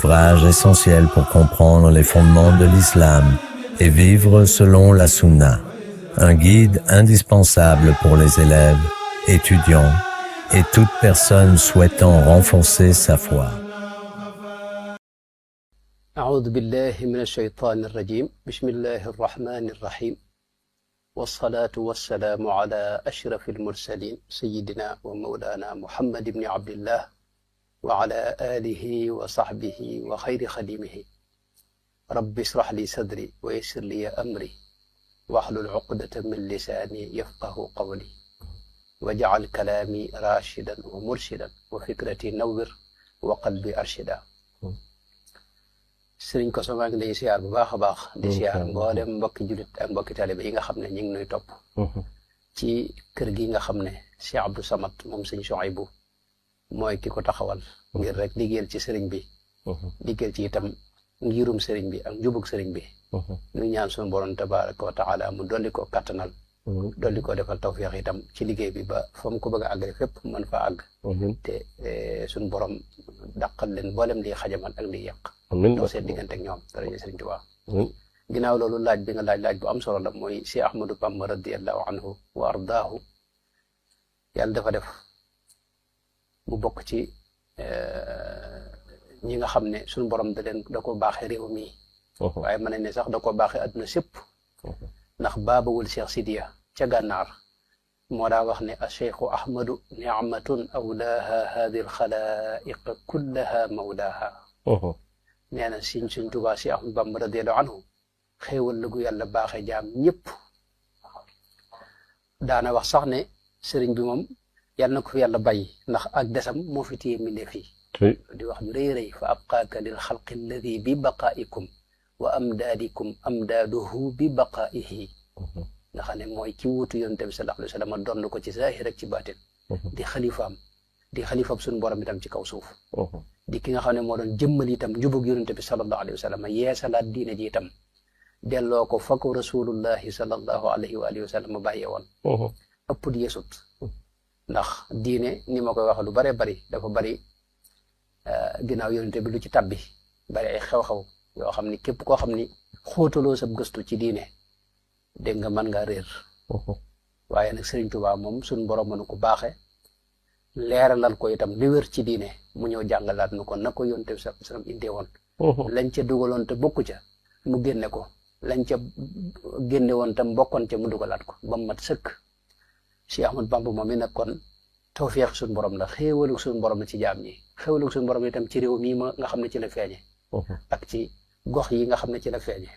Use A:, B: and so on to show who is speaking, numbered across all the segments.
A: ouvrage essentiel pour comprendre les fondements de l'islam et vivre selon la sunna. Un guide indispensable pour les élèves, étudiants et toute personne souhaitant renforcer sa foi.
B: أعوذ بالله من الشيطان الرجيم بسم الله الرحمن الرحيم والصلاة والسلام على أشرف المرسلين سيدنا ومولانا محمد بن عبد الله وعلى آله وصحبه وخير خديمه رب اشرح لي صدري ويسر لي أمري واحلل عقدة من لساني يفقه قولي واجعل كلامي راشدا ومرشدا وفكرتي نور وقلبي أرشدا sëriñ Koso maa ngi lay siyaar bu baax a baax di siyaar mboolem mbokki julit ak mbokki taalibe yi nga xam ne ñu ngi nuy topp ci kër gi nga xam ne Cheikh Abdou Samad moom sëñ Souhaïbou mooy ki ko taxawal ngir rek liggéeyal ci sëriñ bi liggéeyal ci itam ngirum sëriñ bi ak njubug sëriñ bi ñu ñaan suñu borom tabaraka wa taala mu dolli ko kattanal dolli ko defal tawfiix itam ci liggéey bi ba fa mu ko bëgg a àggale fépp mën fa àgg te suñu borom dàqal leen mboolem liy xajamal ak liy yàq doo seen diggante ak ñoom dara ñu sëriñ Tuubaa ginnaaw loolu laaj bi nga laaj bu am solo la mooy Cheikh Ahmadou Bamba radiyallahu anhu wa ardaahu yàlla dafa def mu bokk ci ñi nga xam ne suñu borom da ko baaxee réew mi waaye mën nañ ne sax da ko baaxee adduna sépp ndax baabawul Cheikh Sidiya ca gànnaar moo daa wax ne a cheikhu ahmadu nicmatun awlaaha haadi alxalaiq kullaha mawlaaha nee na suñ Tuubaa si Ahmadu Bamba radiyallahu anhu xéewal la gu yàlla baaxee jaam ñëpp daana wax sax ne sëriñ bi moom yàlla na ko fi yàlla bàyyi ndax ak desam moo fi téye mbindéef yi di wax ju rëy rëy fa abqaaka lil xalqi alladi bi baqaa'ikum wa amdaadikum amdaaduhu bi baqaa'ihi nga xam ne mooy ki wuutu yonent bi sallallahu alayhi wa sallam doon ko ci zaahir ak ci baatin di xalifaam suñu borom itam ci kaw suuf di ki nga xam ne moo doon jëmmal itam njubug yonent bi sallallahu alayhi wa sallam yeesalaat diine ji itam delloo ko fa ko rasulullahi sallallahu alayhi wa alihi wa sallam bàyyee woon ëpp di yeesut ndax diine ni ma koy wax lu bare bari dafa bari ginnaaw yonent bi lu ci tabbi bari ay xew-xew yoo xam ni képp koo xam ni xóotaloo sab gëstu ci diine dégg nga mën ngaa réer waaye nag Sëriñ Tuubaa moom suñ borom mënu ko baaxe leeralal ko itam li wér ci diine mu ñëw jàngalaat nu ko na ko yonent bi sallallahu alayhi wasallam indee woon lañ ca dugaloon te bokku ca mu génne ko lañ ca génne woon tam bokkoon ca mu dugalaat ko ba mu mat sëkk Cheikh Ahmadou Bamba moom mi nag kon tawfeex suñ borom la xéewalu suñ borom la ci jaam ñi xéewalu suñ borom itam ci réew mii nga xam ne ci la feeñe ak ci gox yi nga xam ne ci la feeñe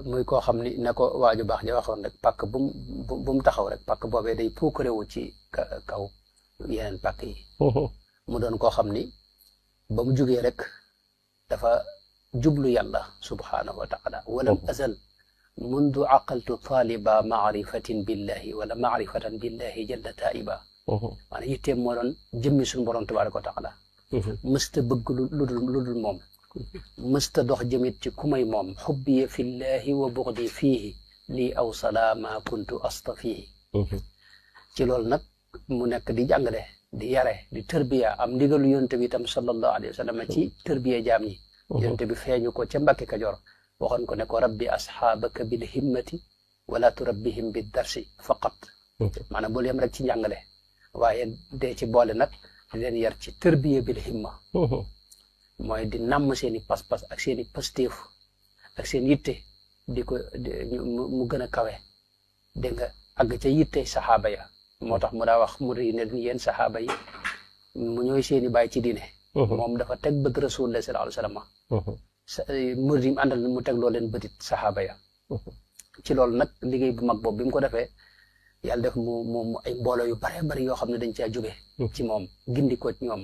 B: muy koo xam ni na ko waaju baax ja waxoon rek pàkk bu mu taxaw rek pàkk boobee day puukarewu ci kaw yeneen pàkk yi mu doon koo xam ni ba mu jugee rek dafa jublu yàlla subhaanahu wa taala walam azal mundu aqaltu taaliba maarifatin billahi wala maarifatan billahi jalla taiba maanaam yitteem moo doon jëmmi suñu borom tabaraka wa taala mësta bëgg lu dul moom mësta dox jëmit ci ku may moom xubbiya fillahi wa buxdi fiihi lii aw salaama kuntu astafihi ci loolu nag mu nekk di jàngale di yare di tërbiya am ndigalu yonte bi itam sallallahu alayhi wa sallam ci tërbiya jaam ñi yonte bi feeñu ko ca Mbàkke Kajoor waxoon ko ne ko rabbi asxaabaka bil himmati wala turabbihim bi darsi faqat maanaam bul yem rek ci njàngale waaye dee ci boole nag di leen yar ci tërbiya bil himma mooy di namm seeni pas-pas ak seeni pastéef ak seen yitte di ko mu gën a kawe dégg nga àgg ca yitte saxaaba ya moo tax mu daa wax mu ne yéen saxaaba yi mu ñooy seeni baay ci diine moom dafa teg bët rasulullah sallallahu alayhi wasallam murid yi mu àndal mu teg loo leen bëtit saxaaba ya ci loolu nag liggéey bu mag boobu bi mu ko defee yàlla def mu ay mbooloo yu bare bari yoo xam ne dañ caa jóge ci moom gindi ko ci ñoom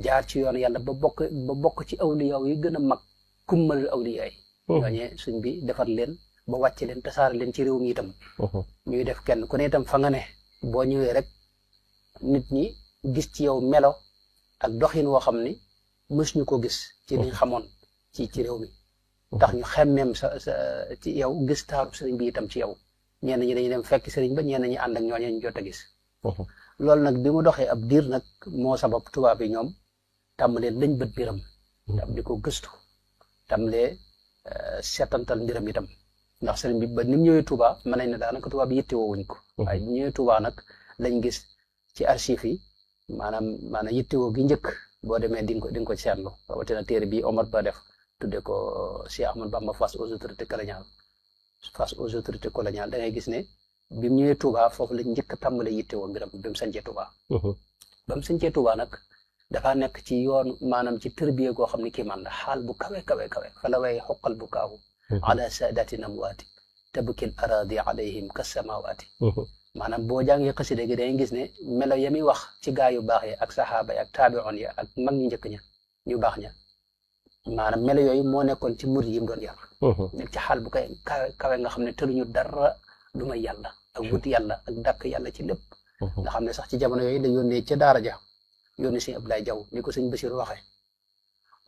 B: jaar ci yoon yàlla ba bokk ci awliya yi gën a mag kummal awliya yi ñooñee suñ bi defar leen ba wàcce leen tasaare leen ci réew mi itam ñuy def kenn ku ne itam fa nga ne boo ñëwee rek nit ñi gis ci yow melo ak doxin woo xam ni mës ñu ko gis ci liñ xamoon ci réew mi tax ñu xemmeem ci yow gis taaru sëriñ bi itam ci yow ñenn ñi dañuy dem fekk sëriñ ba ñenn ñi ànd ak ñooñu ñu jot a gis loolu nag bi mu doxee ab diir nag moo sabab tubaab yi ñoom tàmbalee lañ bët mbiram tam di ko gëstu tàmbalee seetantal mbiram itam ndax sëriñ bi ba ni mu ñëwee Touba mën nañ ne daanaka Touba bi yittewoo wuñ ko waaye bu ñëwee Touba nag lañ gis ci archive yi maanaam yittewoo gi njëkk boo demee di nga ko seetlu rawatina téere bi Omar Ba def tudde ko Cheikh Ahmadou Bamba face aux autorités coloniales da ngay gis ne bi mu ñëwee Touba foofu lañ njëkk a tàmbale yittewoo mbiram bi mu sañcee Touba ba mu sañcee Touba nag dafa nekk ci yoon maanaam ci tërbiye goo xam ne kii man la xaal bu kawe fa la way xoqal bu kaawu ala saadaati namwaati tabkil aradi alayhim kasamawaati maanaam boo jàngee xasida gi dangay gis ne melo ya muy wax ci gaa yu baax yi ak saxaaba yi ak taabi'oon ya ak mag ñu njëkk ña ñu baax ña maanaam melo yooyu moo nekkoon ci murid yi mu doon yar nekk ci xaal bu kawe nga xam ne tëluñu dara lu may yàlla ak wut yàlla ak dàkk yàlla ci lépp nga xam ne sax ci jamono yooyu la yónnee ca daara ja yónni sëñ Abdoulaye Diaw ni ko sëñ Bachir waxee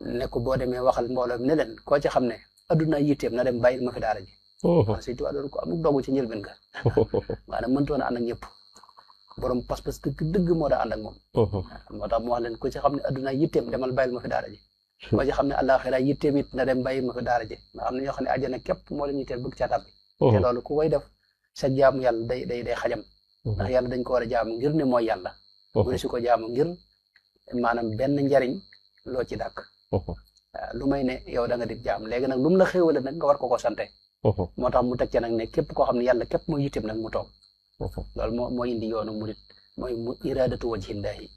B: ne ko boo demee waxal mbooloo ne leen koo ci xam ne adduna yitteem na dem bàyyil ma fi daara ji man sëñ Tuubaa doon ko amuk dogu ci njëlbeen ga maanaam mëntoon a ànd ak ñëpp borom pas-pas dëgg moo daa ànd ak moom moo tax mu wax leen ku ci xam ne adduna yitteem demal bàyyil ma fi daara ji koo ci xam ne àllaaxira yitteem it na dem bàyyil ma fi daara ji nga xam ne ñoo xam ne àjjana képp moo leen yitteel bëgg caa tàbbi te loolu ku koy def sa jaamu yàlla day xajam ndax yàlla dañ ko war a jaamu ngir ne mooy yàlla mu ne su ko jaamu ngir maanaam benn njariñ loo ci dàkk lu may ne yow da nga di jaam léegi nag lu mu la xéewale nag nga war ko sante moo tax mu teg ci nag ne képp koo xam ne yàlla képp mooy yitteem nag mu toog loolu moo indi yoonu murit mooy mu iradatu wajhillahi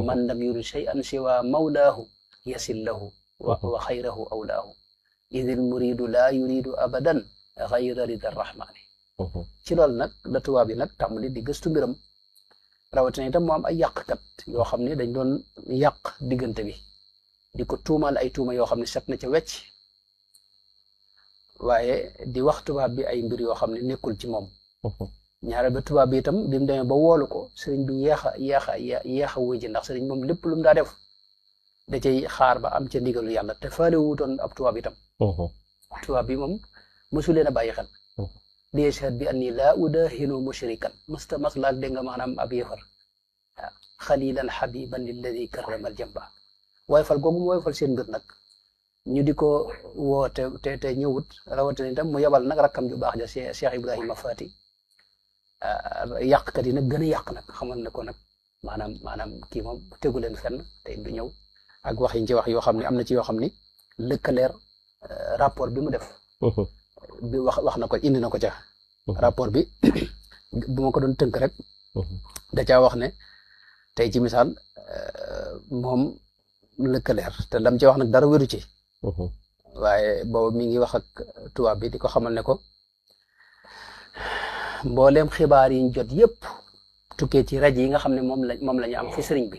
B: man lam yurid shay'an siwa mawlaahu yasil lahu wa xayrahu awlaahu idil muridu laa yuridu abadan xayra rida rahmani ci loolu nag la tubaab yi nag tàmbali di gëstu mbiram rawatina itam moo am ay yàqkat yoo xam ne dañ doon yàq diggante bi di ko tuumal ay tuuma yoo xam ne set na ca wecc waaye di wax tubaab bi ay mbir yoo xam ne nekkul ci moom ñaareel ba tubaab bi itam bi mu demee ba woolu ko sëriñ bi yeex a wuy ji ndax sëriñ moom lépp lu mu daa def da cay xaar ba am ca ndigalu yàlla te faale wuutoon ab tubaab itam tubaab bi moom mosu leen a bàyyi xel di yashhad bi anni laa udahinu mushrikan maslaak dégg nga maanaam ab yëfar waaw xalilan xabiban lilladi karrama al jamba waaye fal googu mu waaye fal seen mbir nag ñu di ko woo te ñëwut rawatina itam mu yebal nag rakkam ju baax ja Cheikh Ibrahima Fati yàqkat yi nag gën a yàq nag xamal ne ko nag maanaam kii moom tegu leen fenn te du ñëw ak wax yi ci wax yoo xam ne am na ci yoo xam ni lëkkaleer rapport bi mu def bi wax na ko indi na ko ca rapport bi bu ma ko doon tënk rek da caa wax ne tey ci misaal moom lëkkaleer te lam ci wax nag dara wéru ci waaye boobu mi ngi wax ak tubaab bi di ko xamal ne ko mbooleem xibaar yi ñu jot yëpp tukkee ci rajo yi nga xam ne moom la ñu am fi sëriñ bi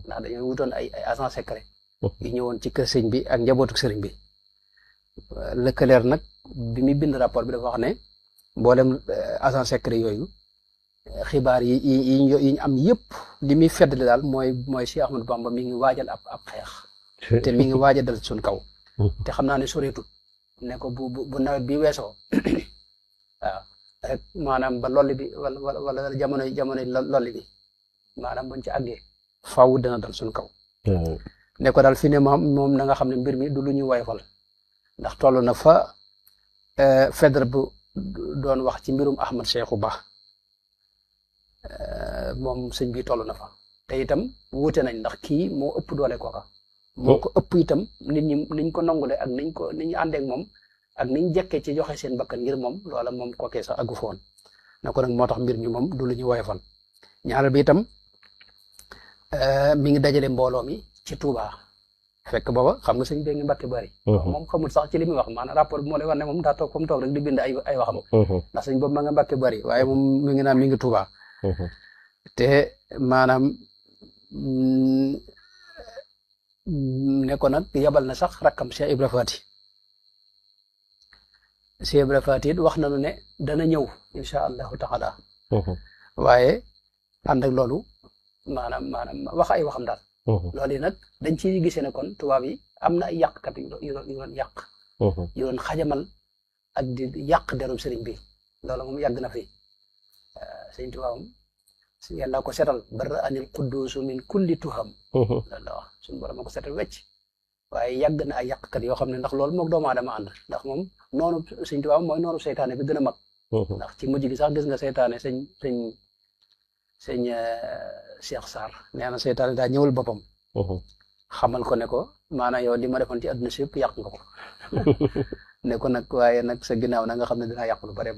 B: ndax dañoo wutoon ay agent secret yi ñëwoon ci kër sëriñ bi ak njabootu sëriñ bi lëkkaleer nag bi muy bind rapport bi dafa wax ne mboolem agent secret yooyu xibaar yi ñu am yëpp li muy feddali daal mooy Cheikh Ahmadou Bamba mi ngi waajal ab xeex te mi ngi waajal dal suñ kaw te xam naa ne soreetut ne ko bu nawet bi weesoo waaw rek maanaam ba lolli bi wala jamonoy lolli bi maanaam buñ ci àggee faaw dana dal suñ kaw ne ko daal fi ne moom na nga xam ne mbir mi du lu ñu woyofal ndax toll na fa Faidherbe bu doon wax ci mbirum Ahmad Cheikhou Ba moom sëñ bi toll na fa te itam wuute nañ ndax kii moo ëpp doole kooka moo ko ëpp itam nit ñi niñ ko nongule ak ni ñu àndeek moom ak niñ jekkee ci joxe seen bakkan ngir moom loola moom kookee sax aggu foon na ko nag moo tax mbir mi moom du lu ñu woyofal ñaareel bi itam mi ngi dajale mbooloo mi ci Touba fekk booba xam nga sëñ bi ngi Mbàkke Bari moom xamul sax ci li muy wax maanaam rapport bi moo lay wax ne moom daa toog fa mu toog rek di bind ay waxam ndax sëñ boobu ma nga Mbàkke Bari waaye moom mi ngi naan mi ngi Touba te maanaam ne ko nag yabal na sax rakkam Cheikh Ibra Fati Cheikh Ibra Fati it wax nañu ne dana ñëw incha allahu taala waaye ànd ak loolu maanaam wax ay waxam daal loolu yi nag dañ ci gisee ne kon tubaab yi am na ay yàqkat yu doon yàq yu doon xajamal ak di yàq derum sëriñ bi loolu moom yàgg na fi sëriñ tubaabam yàlla ko setal barra anil quddusu min kulli tuham loolu la wax suñu borom ko setal wecc waaye yàgg na ay yàqkat yoo xam ne ndax loolu moog doomu aadama ànd ndax moom noonu Sëñ Tuubaa mooy noonu seytaane bi gën a mag ndax ci mujj gi sax gis nga seytaane sëñ Cheikh Sarr nee na seytaane daa ñëwal boppam xamal ko ne ko maanaam yow li ma defoon ci àdduna si yëpp yàq nga ko ne ko nag waaye nag sa ginnaaw na nga xam ne dinaa yàq lu bare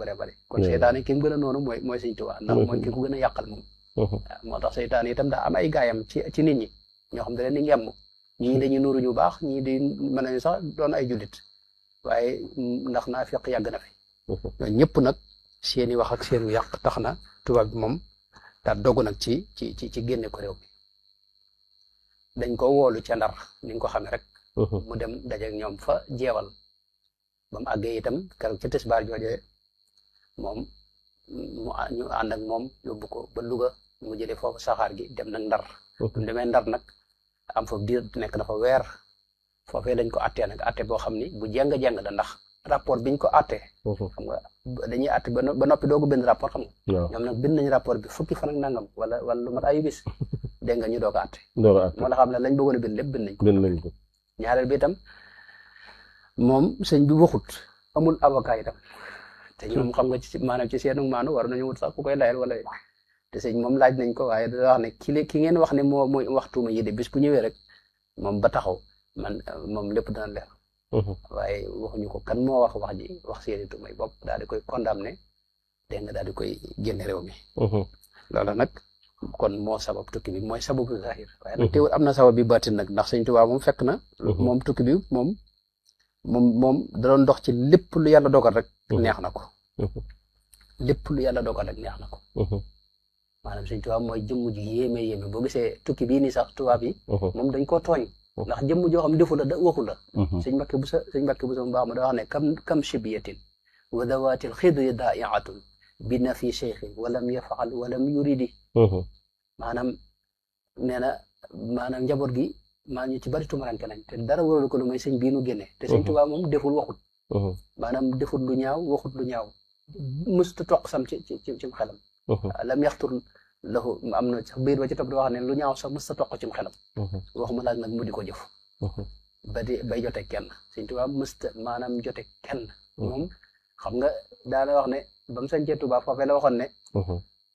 B: kon seytaane ki mu gën a noonu mooy Sëñ Tuubaa ndax mooy ki ko gën a yàqal moom moo tax seytaane itam daa am ay gaayam ci nit ñi ñoo xam ne leen di ngemm ñii dañuy nuuru ñu baax ñii di mën nañu sax doon ay jullit waaye ndax naa fekk yàgg na fi ñooñu ñëpp nag seeni wax ak seenu yàq tax na tubaab bi moom daa dogu nag ci génne ko réew mi dañ ko woolu ca Ndar ni nga ko xamee rek mu dem dajeeg ñoom fa jeewal ba mu àggee itam keroog ca tisbaar jooje moom ñu ànd ak moom yóbbu ko ba Louga mu jëlee foofu saxaar gi dem nag Ndar mu demee Ndar nag am foofu diir nekk na fa weer foofee dañ ko attee nag atte boo xam ni bu jeng da ndax rapport biñ ko attee xam nga dañuy atte ba noppi doogu bind rapport xam nga ñoom nag bind nañ rapport bi fukki fan ak nangam wala lu mat ayu bis dégg nga ñu doog a atte moo la xam ne lañ bëggoon a bind lépp bind nañ ko ñaareel bi itam moom sëñ bi waxut amul avocat itam te ñoom xam nga ci maanaam ci seenu maanu war nañu wut sax ku koy layal wala te sëñ moom laaj nañ ko waaye da wax ne ki ngeen wax ne mooy waxtuuma yi de bis bu ñëwee rek moom ba taxaw man moom lépp dana leer waaye waxuñu ko kan moo wax ji wax seeni tuumay bopp daal di koy condamné dégg nga daal di koy génne réew mi loolu nag kon moo sabab tukki bi mooy sababu zahir waaye nag teewul am na sabab bi baatin nag ndax Sëñ Tuubaa moom fekk na moom tukki bi moom da doon dox ci lépp lu yàlla dogal rek neex na ko lépp lu yàlla dogal rek neex na ko maanaam Sëñ Tuubaa mooy jëmm ji yéeme boo gisee tukki bii nii sax tubaab yi moom dañ koo tooñ ndax jëmm joo xam defu la da waxu la sëñ Mbàkke Buso mu baax ma da wax ne kam shibiyatin wa dawatil xidri daa'iatun bi nafi cheikhin walam yafaal walam yuridi maanaam nee na maanaam njaboot gi maa ñu ci bari tumaranke nañ te dara waralu ko lu may sëñ bii nu génne te Sëñ Tuubaa moom deful waxut maanaam deful lu ñaaw waxut lu ñaaw mësta toq sam ci xelam lam yaxtur lahu am na sax biir ba ci topp di wax ne lu ñaaw sax mësta toq ci xelam waxuma laaj nag mu di ko jëf bay jote kenn Sëñ Tuubaa mësta maanaam jote kenn moom xam nga daana wax ne ba mu sañcee Tuubaa foofee la waxoon ne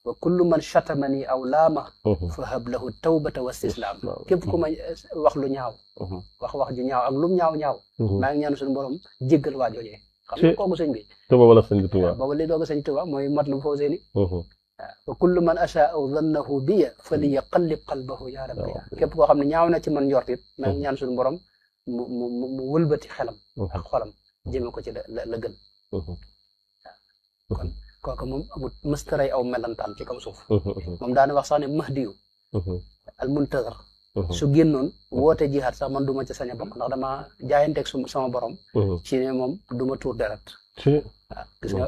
B: wa kullu man chatamani aw laama fa hab lahu tawbata wa istislaam képp ku ma wax lu ñaaw wax ju ñaaw ak lum ñaaw maa ngi ñaan suñu borom jéggal waa joojee xam nga kooku sëñ bi te booba la sëñ Tuubaa booba li doog a sëñ Tuubaa mooy Matlabul Fawzayni wa kullu man achaa aw dannahu biya fa li yaqallib qalbahu ya rabbi képp koo xam ne ñaaw na ci man njort it maa ngi ñaan suñu borom mu wëlbati xelam ak xolam jëme ko ci la gën kon kooku moom amul mëstaray aw melantaan ci kaw suuf moom daana wax sax ne mahdiyu al muntazar su génnoon woote jihaad sax man du ma ci sañ a bokk ndax dama jaayanteeg sama borom ci ne moom du ma tuur deret waaw gis nga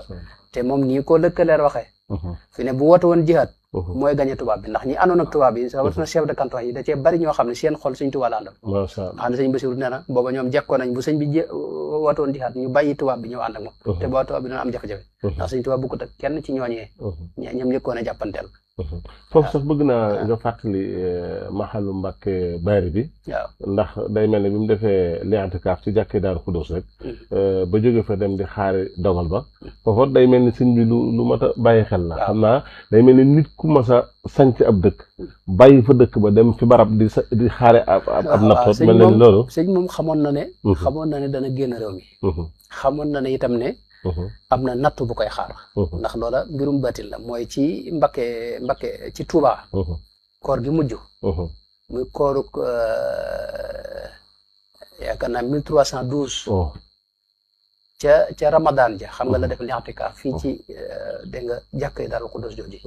B: te moom nii ko lëkkaleer waxee fi ne bu woote woon jihaad mooy gañe tubaab bi ndax ñi àndoon ak tubaab yi sa chef de canton yi da cee bari ñoo xam ne seen xol Sëñ Tuubaa la àndal xam ne sëñ Basiru nee na booba ñoom jekkoo nañ bu sëñ bi woote woon jihaad ñu bàyyi tubaab bi ñëw ànd ak moom te booba tubaab bi dina am jafe-jafe ndax Sëñ Tuubaa bukkut ak kenn ci ñooñee ñoom njëkkoon a jàppanteel
C: foofu sax bëgg naa nga fàttali maxalu Mbàkke Bari bi
B: waaw
C: ndax day mel ne bi mu defee li'tikaaf ci jàkkee Daaru Xudoos rek ba jóge fa dem di xaari dogal ba foofu day mel ni sëñ bi lu mat a bàyyi xel la xam naa day mel ni nit ku mas a sanc ab dëkk bàyyi fa dëkk ba dem fi barab di xaare ab nattoot mel na ni loolu
B: sëñ moom xamoon na ne dana génn réew mi xamoon na ne itam ne am na nattu bu koy xaar ndax loola mbirum batin la mooy ci Mbakke ci Touba koor gi mujj muy kooruk yaakaar naa 1312 ca Ramadan ja xam nga la def li'tikaaf fii ci dégg nga jàkkee Daaru Xudoos jooji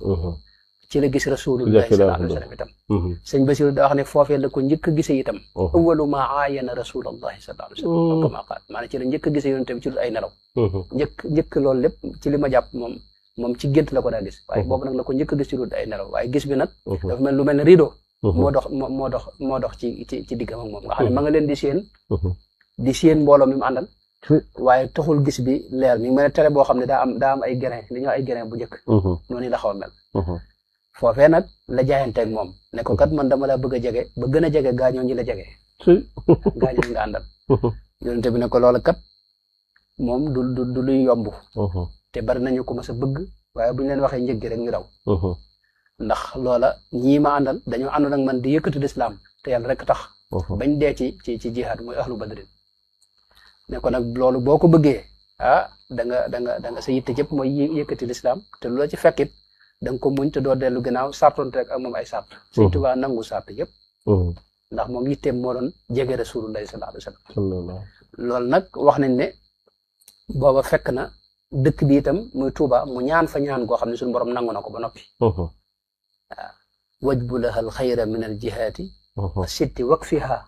B: ci la gis Rasulullahi sallallahu alayhi wa sallam itam sëñ Basiru da wax ne foofee la ko njëkk a gisee itam awwalu maa aayana Rasulullahi sallallahu alayhi wa sallam kama qaal maanaam ci la njëkk a gisee yonent bi ci ay nelaw njëkk loolu lépp ci li ma jàpp moom ci gént la ko daa gis waaye boobu nag la ko njëkk a gis ci ay nelaw waaye gis bi nag dafa mel lu mel ne rideau moo dox ci diggam ak moom nga xam ne ma nga leen di séen mbooloo mi mu àndal waaye taxul gis bi leer mi ngi mel ne tere boo xam ne daa am ay grain li ñoo ay grain bu njëkk noonu la xaw a mel foofee nag la jaayanteeg moom ne ko kat man dama la bëgg a jege ba gën a jege gaañoo ñi la jege gaañoo ñi nga àndal yonent bi ne ko loola kat moom du luy yomb te bari nañu ko mas a bëgg waaye bu ñu leen waxee njëg gi rek ñu daw ndax loola ñii ma àndal dañoo àndoon ak man di yëkkati lislaam te yàlla rek tax bañ dee ci jihaad muy ahlu badrin ne ko nag loolu boo ko bëggee da nga sa yitte jëpp mooy yëkkati lislaam te lu la ci fekkit da nga ko muñ te doo dellu ginnaaw sartoonte rek ak moom ay sart Sëñ Tuubaa nangu sart yëpp ndax moom yitteem moo doon jege rasulullahi sallallahu alayhi wa sallam loolu nag wax nañ ne booba fekk na dëkk bi itam muy Tuuba mu ñaan fa ñaan goo xam ne suñu borom nangu na ko ba noppi waaw wajbu lahal xayra min al jihaati sitti wakfiha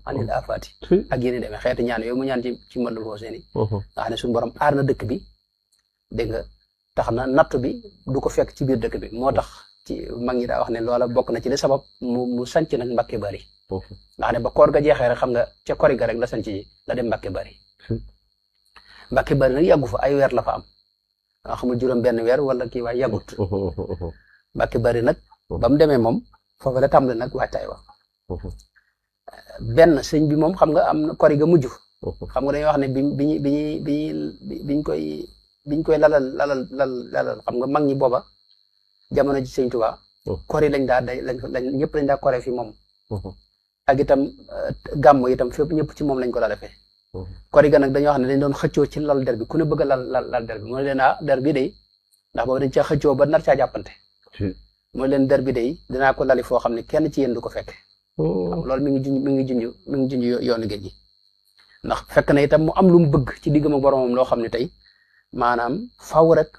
B: anil afaati ak yéen demee xeeti ñaan yooyu mu ñaan ci mëndul koo seeni nga xam ne suñu borom aar na dëkk bi dégg nga tax na natt bi du ko fekk ci biir dëkk bi moo tax ci mag ñi daa wax ne loola bokk na ci li sabab mu sanc nag Mbàkke Bari nga xam ne ba koor ga jeexee rek xam nga ca kori ga rek la sanc ji la dem Mbàkke Bari Mbàkke Bari nag yàggu fa ay weer la fa am nga xamul juróom benn weer wala kii waaye yàggut Mbàkke Bari nag ba mu demee moom foofu la tàmbali nag waajtaay wax benn sëñ bi moom xam nga am na kori ga mujj xam nga dañuy wax ne biñ koy lalal xam nga mag ñi booba jamono ji Sëñ Tuubaa kori lañ ñëpp lañ daa kore fi moom ak itam gàmmu itam fépp ñëpp ci moom lañ ko daa defee kori ga nag dañoo wax ne dañ doon xëccoo ci lal der bi ku ne bëgg a lal der bi mu ne leen der bi day ndax boobu dañ caa xëccoo ba nar caa jàppante mu ne leen der bi day dinaa ko lali foo xam ne kenn ci yéen du ko fekk loolu mi ngi junj yoonu géej gi ndax fekk na itam mu am lu mu bëgg ci diggam ak boromam loo xam ne tey maanaam faw rek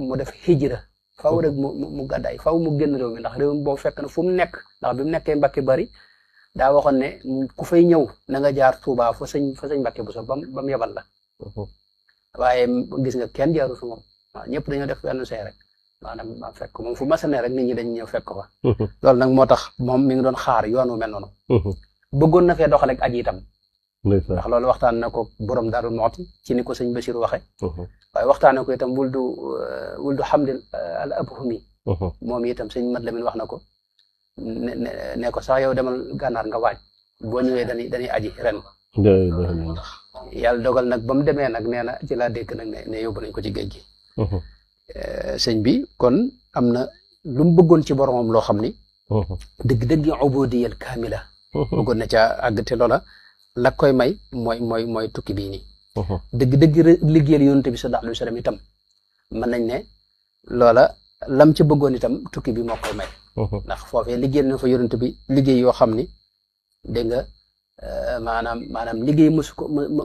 B: mu def hijra faw rek mu gàddaay faw mu génn réew mi ndax réew mi boobu fekk na fu mu nekk ndax bi mu nekkee Mbàkke Bari daa waxoon ne ku fay ñëw na nga jaar Tuubaa fa sëñ Mbàkke bu so ba mu yebal la waaye gis nga kenn jaaru fi moom waaw ñëpp dañoo def benn see rek maanaam fekk moom fu masane rek nit ñi dañ ñëw fekk fa loolu nag moo tax moom mi ngi doon xaar yoon wu mel noonu bëggoon na fee doxal ak aji itam ndax loolu waxtaan na ko borom Daaru Muxti ci ni ko sëñ Basiru waxe waaye waxtaan na ko itam wuldu Hamdil al Abhumi moom itam sëñ Mat Lamin wax na ko ne ko sax yow demal gànnaar nga waaj boo ñëwee dañuy aji ren yàlla dogal nag ba mu demee nag nee na ci laa dégg nag ne yóbbu nañ ko ci géej gi sëñ bi kon am na lu mu bëggoon ci boromam loo xam ni dëgg-dëgg ubudiyal kaamila bëggoon na caa àgg te loola la koy may mooy tukki bii nii dëgg-dëgg liggéeyal yonent bi sallallahu alayhi wa sallam itam mën nañ ne loola lam ci bëggoon itam tukki bi moo koy may ndax foofee liggéeyal na fa yonent bi liggéey yoo xam ni dégg nga maanaam liggéey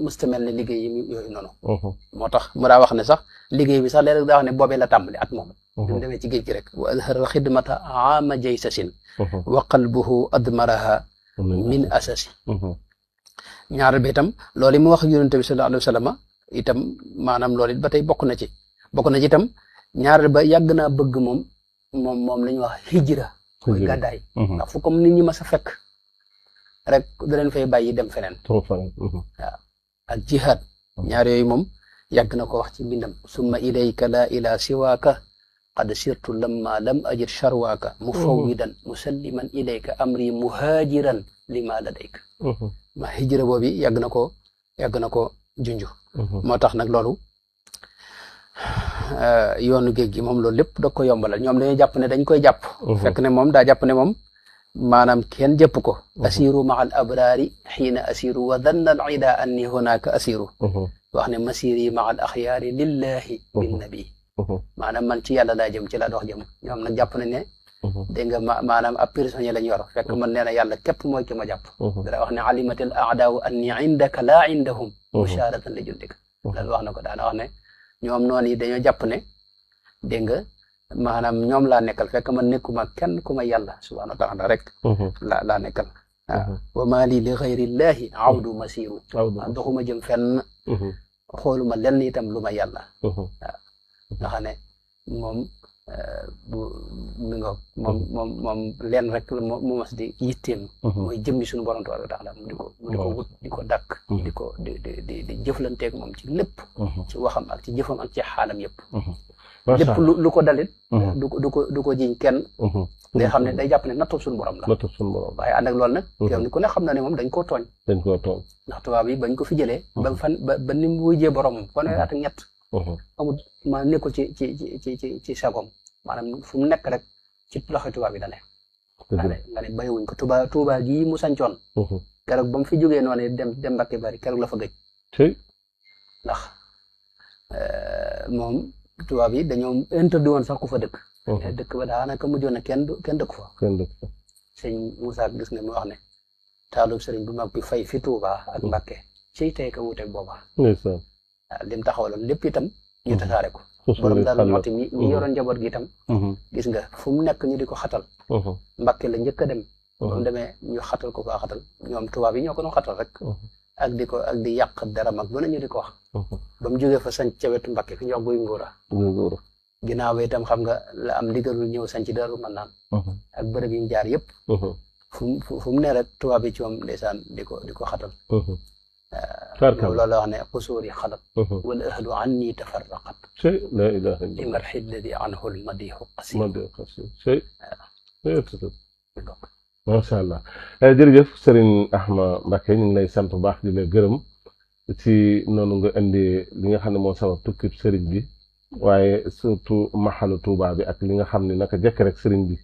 B: mësta mel ne liggéey yooyu noonu moo tax mu daa wax ne sax liggéey bi sax léeg-léeg daa wax ne boobee la tàmbali at moom mu demee ci géej gi rek wa azhara xidmata aama jaysasin wa qalbuhu admaraha min asasi ñaareel bi itam loolu yi mu wax ak yonent bi sallallahu alayhi wa sallam itam maanaam loolu it ba tey bokk na ci itam ñaareel ba yàgg naa bëgg moom la ñuy wax hijra mooy gàddaay ndax fu comme nit ñi ma sa fekk rek da leen fay bàyyi dem feneen waaw ak jihaad ñaar yooyu moom yàgg na ko wax ci mbindam summa ilayka la ila siwaaka qad sirtu lamma lam ajid sharwaaka mufawwidan musalliman ilayka amri muhaajiran lima ladayka ma hijra boobu yàgg na ko junj moo tax nag loolu yoonu géej gi moom loolu lépp da ko yombalal ñoom dañuy jàpp ne dañ koy jàpp fekk ne moom daa jàpp ne moom maanaam kenn jëpp ko asiru maa al abraari xiina asiru wa danna al ida anni hunaka asiru wax ne masiri maa al axyaari lillahi bin nabi maanaam man ci yàlla laa jëm ci laa dox jëm ñoom nag jàpp nañ ne dégg nga maanaam ab prisonnier lañ yor fekk man nee na yàlla képp mooy ki ma jàpp dara wax ne alimatil aadaaw anni indaka laa indahum musharatan li jundika loolu wax na ko daana wax ne ñoom noonu yi dañoo jàpp ne dégg nga maanaam ñoom laa nekkal fekk man nekkuma kenn ku ma yàlla subhanahu wa taala rek laa nekkal waaw wa maa lii li xayrillahi awdu masiru doxuma jëm fenn xooluma lenn itam lu ma yàlla waaw nga xam ne moom mi nga moom leen rek mu mas di yitteem mooy jëmmi suñu borom tabaaraka wa taala mu di ko wut di ko dàkk di jëflanteeg moom ci lépp ci waxam ak ci jëfam ak ci xaalam yëpp lépp lu ko dalit du ko jiñ kenn day xam ne day jàpp ne nattub suñu borom la.
C: nattub suñu borom
B: waaye ànd ak loolu nag. yow ni ku ne xam na ne moom dañ koo tooñ.
C: dañ koo tooñ.
B: ndax tubaab yi bañ ko fi jëlee. ba ni mu wujjee boromam fanweeri at ak ñett. amul maa nekkul ci sagom maanaam fu mu nekk rek ci loxo tubaab yi da ne. nga ne bàyyiwuñ ko Tuuba gii mu sancoon. keroog ba mu fi jógee noonu dem Mbàkke Bari keroog la fa gëj. ndax moom tubaab yi dañoo interdit woon sax ku fa dëkk. dëkk ba daanaka mujjoon na kenn dëkk fa. sëñ Moussa gis nga mu wax ne taalub sëriñ bu mag bi fay fi Tuuba ak Mbàkke ciy tey ka wuuteeg booba. waaw lim taxawaloon lépp itam ñu tasaare ko. borom daal mooti mi yoroon njaboot gi itam. gis nga fu mu nekk ñu di ko xatal. Mbàkke la njëkk a dem. ba mu demee ñu xatal ko faa xatal ñoom tubaab yi ñoo ko doon xatal rek. ak di yàq dara mag lu ne ñu di ko wax. ba mu jógee fa sanc ca wetu Mbàkke fi ñu wax guy ngóora. ginnaaw ba itam xam nga la am ndigalul ñëw sanc Daaru Manaan. ak bërëb yi mu jaar yëpp. fu mu ne rek tubaab yi ci moom ndeysaan di ko xatal. loolu la wax ne xusuuri xalat. wala ahlu anni tafarraqat.
C: la ilaha illa
B: li marxi lladi anhu lmadihu qasim.
C: macha allah jërëjëf Serigne Ahma Mbacké ñu ngi lay sant bu baax di la gërëm ci noonu nga indi li nga xam ne moo sabab tukkib Serigne bi waaye surtout maxalu Touba bi ak li nga xam ne naka jekk rek Serigne bi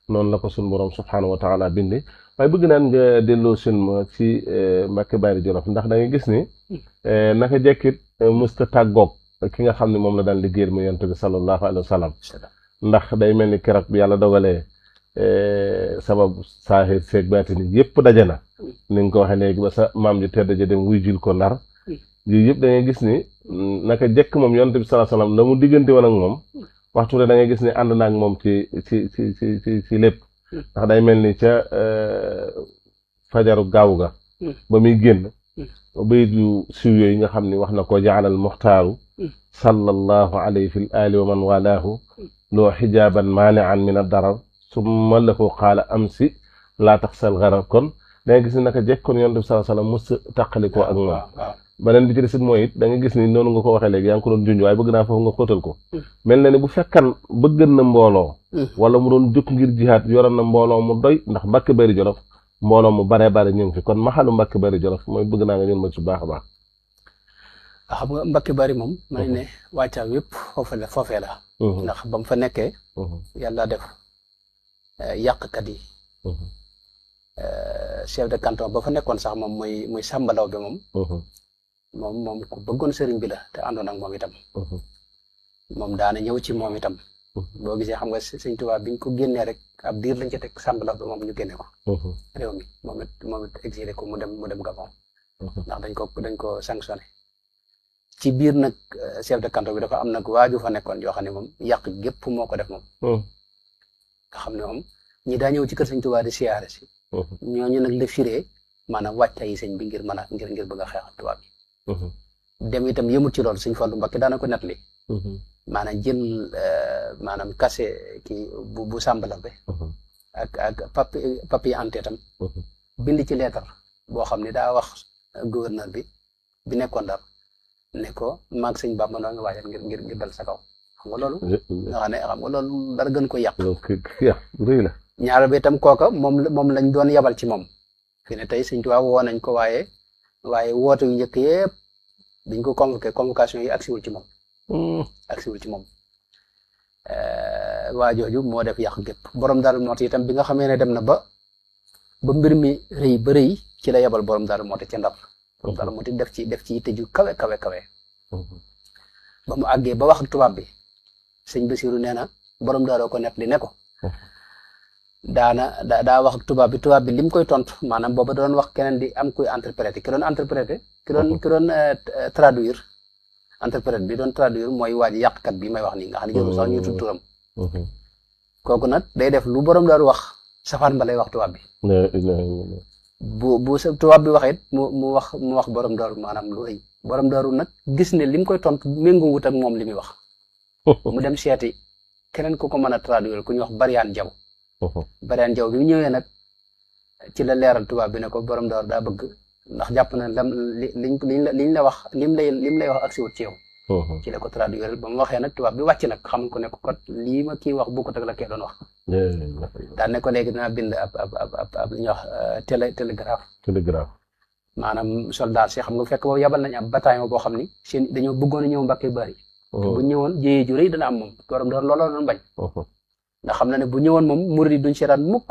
C: noonu la ko suñu borom subxanahu wa taala bindi waaye bëgg naan nga delloo seen ma ci Mbàkke Bari Jolof ndax da ngay gis ni naka jekkit mësta tàggoog ki nga xam ne moom la daan liggéeyal mu yonent bi sallallahu alayhi wa sallam ndax day mel ni keroog bi yàlla dogalee. Sababu saaxir seeg baati ni yëpp daje na ni nga ko waxee léegi ba sa maam ji tedd ja dem wuy jul ko Ndar yii yëpp da ngay gis ni naka jekk moom yonent bi sallallahu alayhi wasallam la mu diggante woon ak moom waxtu ne da ngay gis ni ànd naa ak moom ci lépp ndax day mel ni ca fajaru gaaw ga ba muy génn bayit yu siw yooyu nga xam ni wax na ko jaalal muxtaaru sallallahu alayhi fi l ali wa man walaahu loo xijaaban maanian min ad darar summa lahu qaala amsi laa taxsal garar kon da nga gis ni naka jekkoon yonent bi sallallahu alayhi wasallam mës tàqalikoo ak moom beneen bi ci des mooy it da nga gis ni noonu nga ko waxee léegi yaa ngi ko doon junj waaye bëgg naa foofu nga xóotal ko mel na ni bu fekkan bëggan na mbooloo wala mu doon jóg ngir jihaat yoroon na mbooloo mu doy ndax Mbàkke Bari Jolof mbooloo mu baree bari ñu ngi fi kon maxalu Mbàkke Bari Jolof mooy bëgg naa nga ñun ma ci baax a baax
B: xam nga Mbàkke Bari moom ma ne wàccaa yëpp foofee la ndax ba mu fa nekkee yàlla def yàqkat yi chef de canton ba fa nekkoon sax moom muy sàmbalaw bi moom ku bëggoon sëriñ bi la te àndoon ak moom itam moom daana ñëw ci moom itam boo gisee xam nga sëñ Tuubaa biñ ko génnee rek ab diir lañ ca teg sàmbalaw bi moom ñu génne ko réew mi moom it exilé ko mu dem Gabon ndax dañ ko sanctionné ci biir nag chef de canton bi dafa am nag waaju fa nekkoon yoo xam ne moom yàq gépp moo ko def moom nga xam ne moom ñi daa ñëw ci kër sëñ Tuubaa di siyaare si ñooñu nag la firee maanaam wàccayi sëñ bi ngir mën a ngir bëgg a xeexal tubaab bi dem itam yëmut ci loolu sëñ Fallu Mbakke daana ko nettali maanaam jël maanaam kase kii bu sàmbala bi ak papier ante tam bind ci leetar boo xam ne daa wax gouverneur bi nekkoon Ndar ne ko maag sëñ Bàmba noo ngi waajal ngir dal sa kaw xam nga loolu dara gën ko yàq
C: rëy la
B: ñaar bi itam kooka moom lañ doon yabal ci moom fi ne tey sëñ Tuubaa woo nañ ko waaye woote yu njëkk yëpp biñ ko convocation yi agsiwul ci moom waa jooju moo def yàq gépp borom Daaru Muxti itam bi nga xamee ne dem na ba mbir mi rëy ba rëy ci la yabal borom Daaru Muxti ca Ndar borom Daaru Muxti def ci yitte ju kawe ba mu àggee ba wax ak tubaab bi sëñ Basiru nee na borom daaroo ko net li ne ko daa wax ak tubaab bi lim koy tontu maanaam booba doon wax keneen di am kuy interpréter ki doon traduire interprète bi doon traduire mooy waa ji yàqkat bi may wax nii nga xam ne jërul sax ñu tudd turam kooku nag day def lu borom daaru wax safaan ba lay wax tubaab bi bu tubaab bi wax it mu wax borom daaru maanaam lu rëy borom daaru nag gis ne lim koy tontu méngoo wut ak moom li muy wax mu dem seeti keneen ku ko mën a traduire ku ñuy wax Bariyaan Jaw Bariyaan Jaw bi mu ñëwee nag ci la leeral tubaab bi ne ko borom daaru daa bëgg ndax jàpp na liñ la wax lim lay wax ak si wut ci yow ci la ko traduire ba mu waxee nag tubaab bi wàcc nag xam ko ne ko kat lii ma kii wax bokkut ak la kee doon wax daan ne ko léegi dinaa bind ab lu ñuy wax télégraphe.
C: télégraphe.
B: maanaam soldat si xam nga fekk boobu yabal nañ ab bataillon boo xam ni seen dañoo bëggoon a ñëw Mbàkke Bari. bu ñëwoon jéyee ju rëy dana am moom borom door looloo doon bañ. ndax xam na ne bu ñëwoon moom murid yi duñ seetaan mukk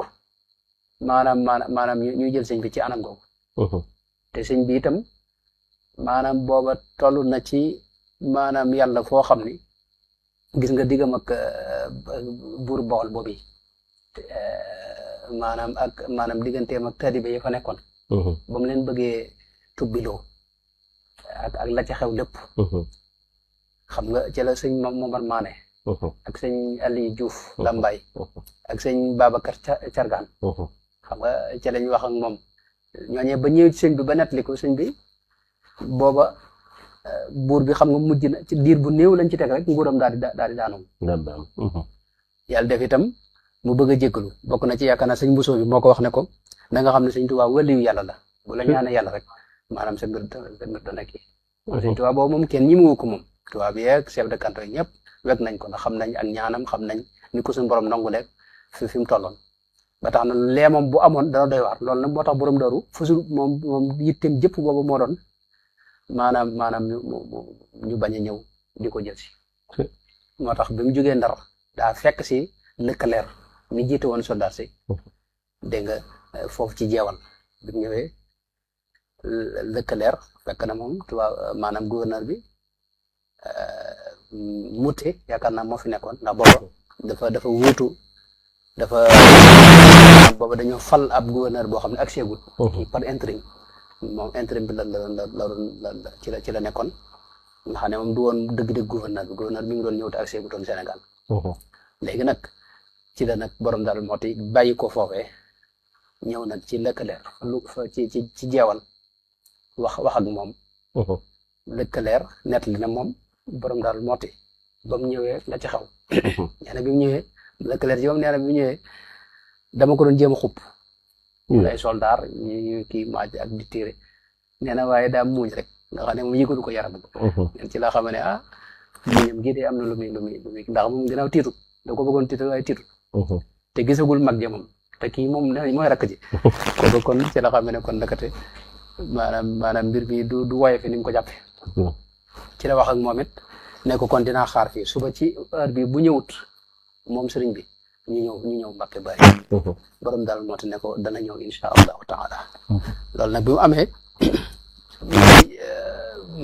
B: maanaam ñuy jël sëñ bi ci anam googu. te sëñ bi itam maanaam booba toll na ci maanaam yàlla foo xam ni gis nga diggam ak buur Bawol boobu maanaam digganteem ak taalibe yi fa nekkoon. ba mu leen bëggee tubbiloo ak la ca xew lépp. xam nga ci la sëñ Momar Mané. ak sëñ Aliou Diouf Lambaye. ak sëñ Babacar Cargaan. xam nga ci lañ wax ak moom ñooñee ba ñëw ci sëñ bi ba nettali ko sëñ bi booba buur bi xam nga mujj na ci diir bu néew lañ ci teg rek nguuram daal di daanu. yàlla def itam mu bëgg a jéggalu bokk na ci yaakaar naa sëñ Bousso bi moo ko wax ne ko da nga xam ne sëñ Tuubaa waliyu yàlla la bu la ñaanee yàlla rek maanaam sa mbir dana kii. sëñ Tuubaa boobu moom kenn ñi mu ko moom Tuubaa bi yeeg chef de canton yi ñëpp wekk nañ ko ndax xam nañ ak ñaanam xam nañ ni ko suñu borom nangu leeg fi mu tolloon. ba tax na lee moom bu amoon dana doy waar loolu nag moo tax borom Daaru fusul moom yitteem jëpp boobu moo doon maanaam ñu bañ a ñëw di ko jël si. moo tax bi mu jógee Ndar daa fekk si lëkkaleer mi jiite woon soldat si dégg nga foofu ci jeewal bi mu ñëwee lëkkaleer fekk na moom tubaab maanaam gouverneur bi Mouté yaakaar naa moo fi nekkoon ndax booba dafa wuutu booba dañoo fal ab gouverneur boo xam ne ak seegul par intérim moom intérim bi la ci la nekkoon nga xam ne moom du woon dëgg-dëgg gouverneur bi ngi doon ñëw te ak seegutoon Sénégal léegi nag ci la nag borom daal moo ti bàyyi ko foofee ñëw nag ci lëkkaleer ci jeewal wax ak moom lëkkaleer nettali na moom borom daal moo ti ba mu ñëwee la ci xaw nee na bi mu ñëwee lëkkaleer ci moom nee na bi mu ñëwee dama ko doon jéem a xupp ay soldaar ñu kii maaj ak di téere nee na waaye daa muuñ rek nga xam ne moom yëgalu ko yaram ci laa xam ne muñam gii de am na lu muy ndax moom ginnaaw tiitut da ko bëggoon tiitul waaye tiitut te gisagul mag ja moom te kii moom nee mooy rakk ji kooku kon ci la xam ne kon ndakate maanaam mbir mi du woye fi ni mu ko jàppe ci la wax ak moom it ne ko kon dinaa xaar fii suba ci heure bi bu ñëwut moom sëriñ bi ñu ñëw Mbàkke Bari borom daal moo tax ne ko dana ñëw insha allahu taala loolu nag bi mu amee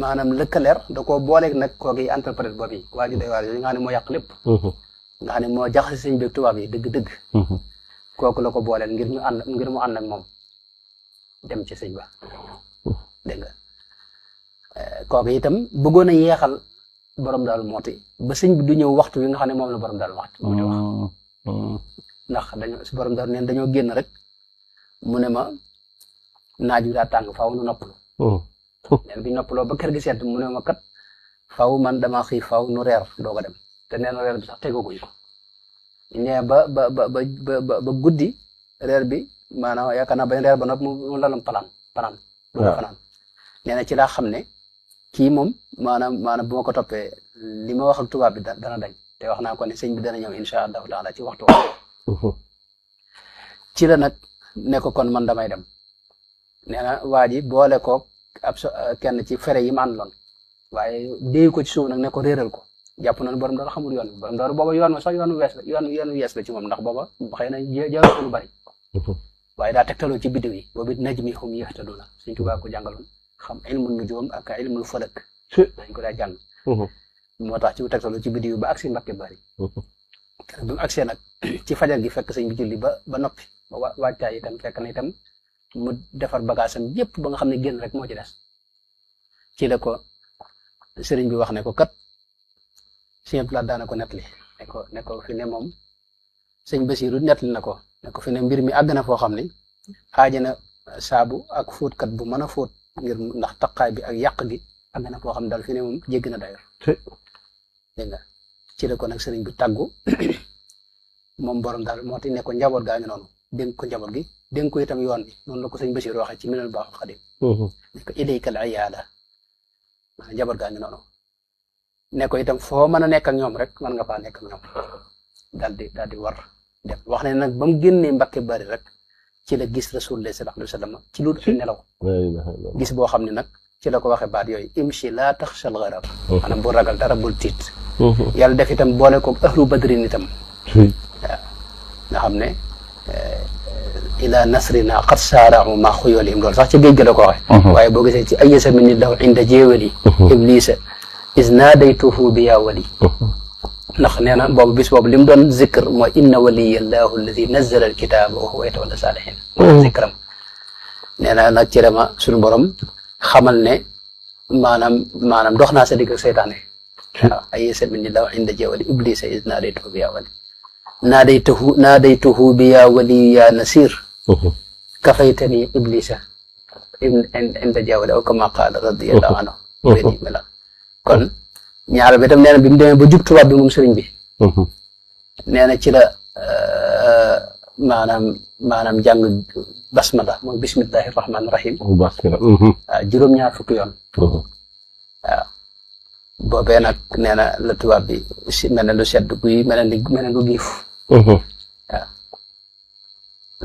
B: maanaam lëkkaleer da koo booleeg nag kooki interprète boobu waa ji day waar yooyu nga xam ne moo yàq lépp nga xam ne moo jaxase sëñ bi tubaab yi dëgg-dëgg kooku la ko booleel ngir mu ànd ak moom dem ci sëñ ba dégg nga kooku itam bëggoon a yeexal borom daal mooti ba sëñ bi du ñëw waxtu wi nga xam ne moom la borom daal waxtu moo di wax ndax borom daal neen dañoo génn rek mu ne ma naaj wi daa tàng faaw nu noppalu neen bi noppaloo ba kër gi sedd mu ne ma kat faaw man dama xiif faaw nu reer doog a dem te neen reer bi sax tegaguñ ko ñee ba guddi reer bi maanaam yaakaar naa bañ reer ba nopp mu lalam panaan nee na ci laa xam ne kii moom maanaam bu ma ko toppee li ma wax ak tubaab bi dana dañ te wax naa ko ne sëñ bi dana ñëw incha allahu taala ci waxtu ci la nag ne ko kon man damay dem nee na waa ji boole ko kenn ci fere yi ma àndaloon waaye déy ko ci suuf nag ne ko réeral ko jàpp na ne borom daal xamul yoon bi borom daal booba yoon ma sax yoonu wees la ci moom ndax booba xëy na jaaroo lu bari waaye daa tegtaloo ci biddiw yi boobu najmi hum yahtaduna Sëñ Tuubaa ko jàngaloon xam ilmu nujum ak ilmul falak dañ ko daa jàng moo tax ci tegtaloo ci biddiw yi ba agsi Mbàkke Bari bi mu agsee nag ci fajar gi fekk sëñ bi julli ba noppi ba waajtaay itam fekk na itam mu defar bagaasam yépp ba nga xam ne génn rek moo ci des ci la ko sëriñ bi wax ne ko kat sëñ Abdou Lahad daana ko nettali ne ko fi ne moom sëñ Basiru nettali na ko ne ko fi ne mbir mi àgg na foo xam ne xaaja na saabu ak fóotkat bu mën a fóot ngir ndax taqaay bi ak yàq gi àgg na foo xam ne daal fi ne moom jéggi na dayor dégg nga ci la ko nag sëriñ bi tàggu moom borom daal moo ti ne ko njaboot gaa ngi noonu dénk ko njaboot gi dénk ko itam yoon bi noonu la ko sëñ Basiru waxee ci Minanul Baaqil Qadiim ne ko ilayka al iyaada maanaam njaboot gaa ngi noonu ne ko itam foo mën a nekk ak ñoom rek mën nga faa nekk ak ñoom daal di war dem wax ne nag ba mu génnee Mbàkke Bari rek ci la gis Rasulullah sallallahu alayhi wa sallam ci lu dul nelaw gis boo xam ne nag ci la ko waxee baat yooyu imshi laa taxshal gharar maanaam bu ragal dara bul tiit yàlla def itam boole ko ahlu badrin itam waaw nga xam ne ila nasrina qad saara'u ma xuyulihim loolu sax ci géej ga la ko waxee waaye boo gisee ci ayyasa min ni daw inda jeewali iblisa is naadaytuhu bi yaa wali ndax nee na boobu bis boobu li mu doon zikr mooy inna waliya allahu alladi nazzala alkitaba wa huwa yatawalla salihin zikram nee na nag ci dama suñu borom xamal ne maanaam dox naa sa digg ak seytaane waaw ayyasa min ni daw inda jeewali iblisa is naadaytuhu bi yaa wali naadaytuhu bi yaa wali yaa nasir kafaytani iblisa inda jeewali aw kama qaala radiyallahu anhu kon ñaar bi tam nee na bi mu demee ba jub tubaab bi moom sëriñ bi nee na ci la maanaam jàng basmala mooy bismillahi rahmaani rahim waaw juróom-ñaar fukki yoon waaw boobee nag nee na la tubaab bi si mel ne lu sedd guy mel ne lu giif waaw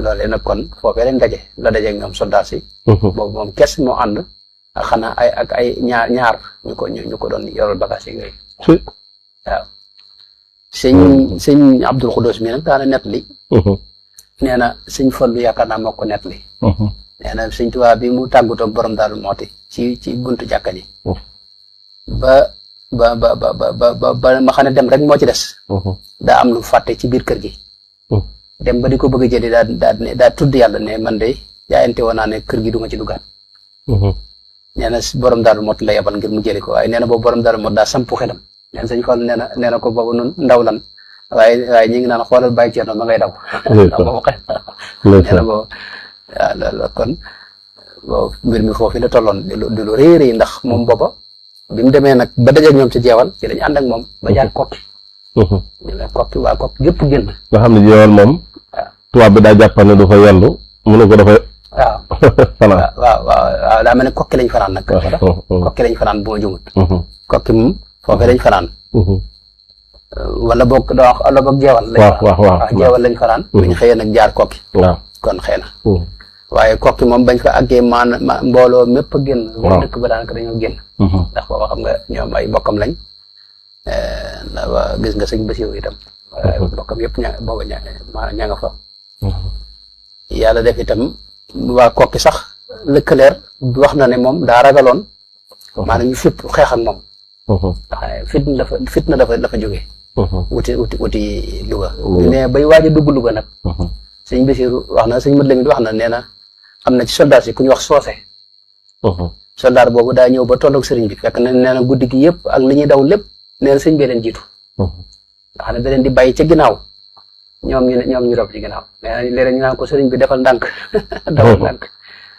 B: loolee nag kon foofee lañ daje la dajeeg ñoom soldat si boobu moom kes moo ànd ak xanaa ay ñaar ñu ko doon yoral bagage yi yooyu waaw sëñ Abdul Xudoos mi nag daana net li nee na sëñ Fallu yaakaar naa moo ko net li nee na sëñ Tuubaa bi mu tàggatoo ak borom Daaru Mooti ci buntu jàkka ji ba ma xam ne dem rek moo ci des daa am lu fàtte ci biir kër gi dem ba di ko bëgg a jëli daa tudd yàlla ne man de jaayante woon naa ne kër gi du ma ci duggaat nee na borom Daaru Mooti la yebal ngir mu jëli ko waaye nee na boobu borom Daaru Mooti daa sampu xelam nee na sëñ Fall nee na ko boobu nun ndaw lan waaye ñu ngi naan xoolal bàyyi ceerno ma ngay daw ndax boobu xel nee na boobu waaw loolu kon boobu mbir mi foofu la tolloon di lu réy réy ndax moom booba bi mu demee nag ba dajeeg ñoom ci jeewal ci lañu ànd ak moom ba jaar kokki kokki waa kokki yëpp génn
C: nga xam ne jeewal moom tubaab bi daa jàppal ne du fa yendu mu ne ko dafa fanaan waaw
B: daa mel ne kokki lañ fanaan nag kokki lañ fanaan bu ma jumut kokki moom foofee lañ fanaan wala boog jeewal jeewal lañ fanaan buñ xëyee nag jaar kokki kon xëy na waaye kokki moom bañ fa àggee mbooloo mépp a génn waa dëkk ba daanaka dañoo génn ndax booba xam nga ñoom ay bokkam lañ gis nga sëñ Basiru itam bokkam yëpp booba ña nga fa yàlla def itam waa kokki sax lëkkaleer wax na ne moom daa ragaloon maanaam ñu fépp xeex ak moom fitna dafa jógee wuti Louga mais bay waaj a dugg Louga nag sëñ Basiru wax na sëñ Mat Lamin wax na nee na am na ci soldat si ku ñu wax soose soldat boobu daa ñëw ba tolloog sëriñ bi fekk na nee na guddi gi yëpp ak li ñuy daw lépp nee na sëñ bi leen jiitu nga xam ne da leen di bàyyi ca ginnaaw ñoom ñu rob ci ginnaaw nee na léeg-léeg ñu naan ko sëriñ bi defal ndànk dawal ndànk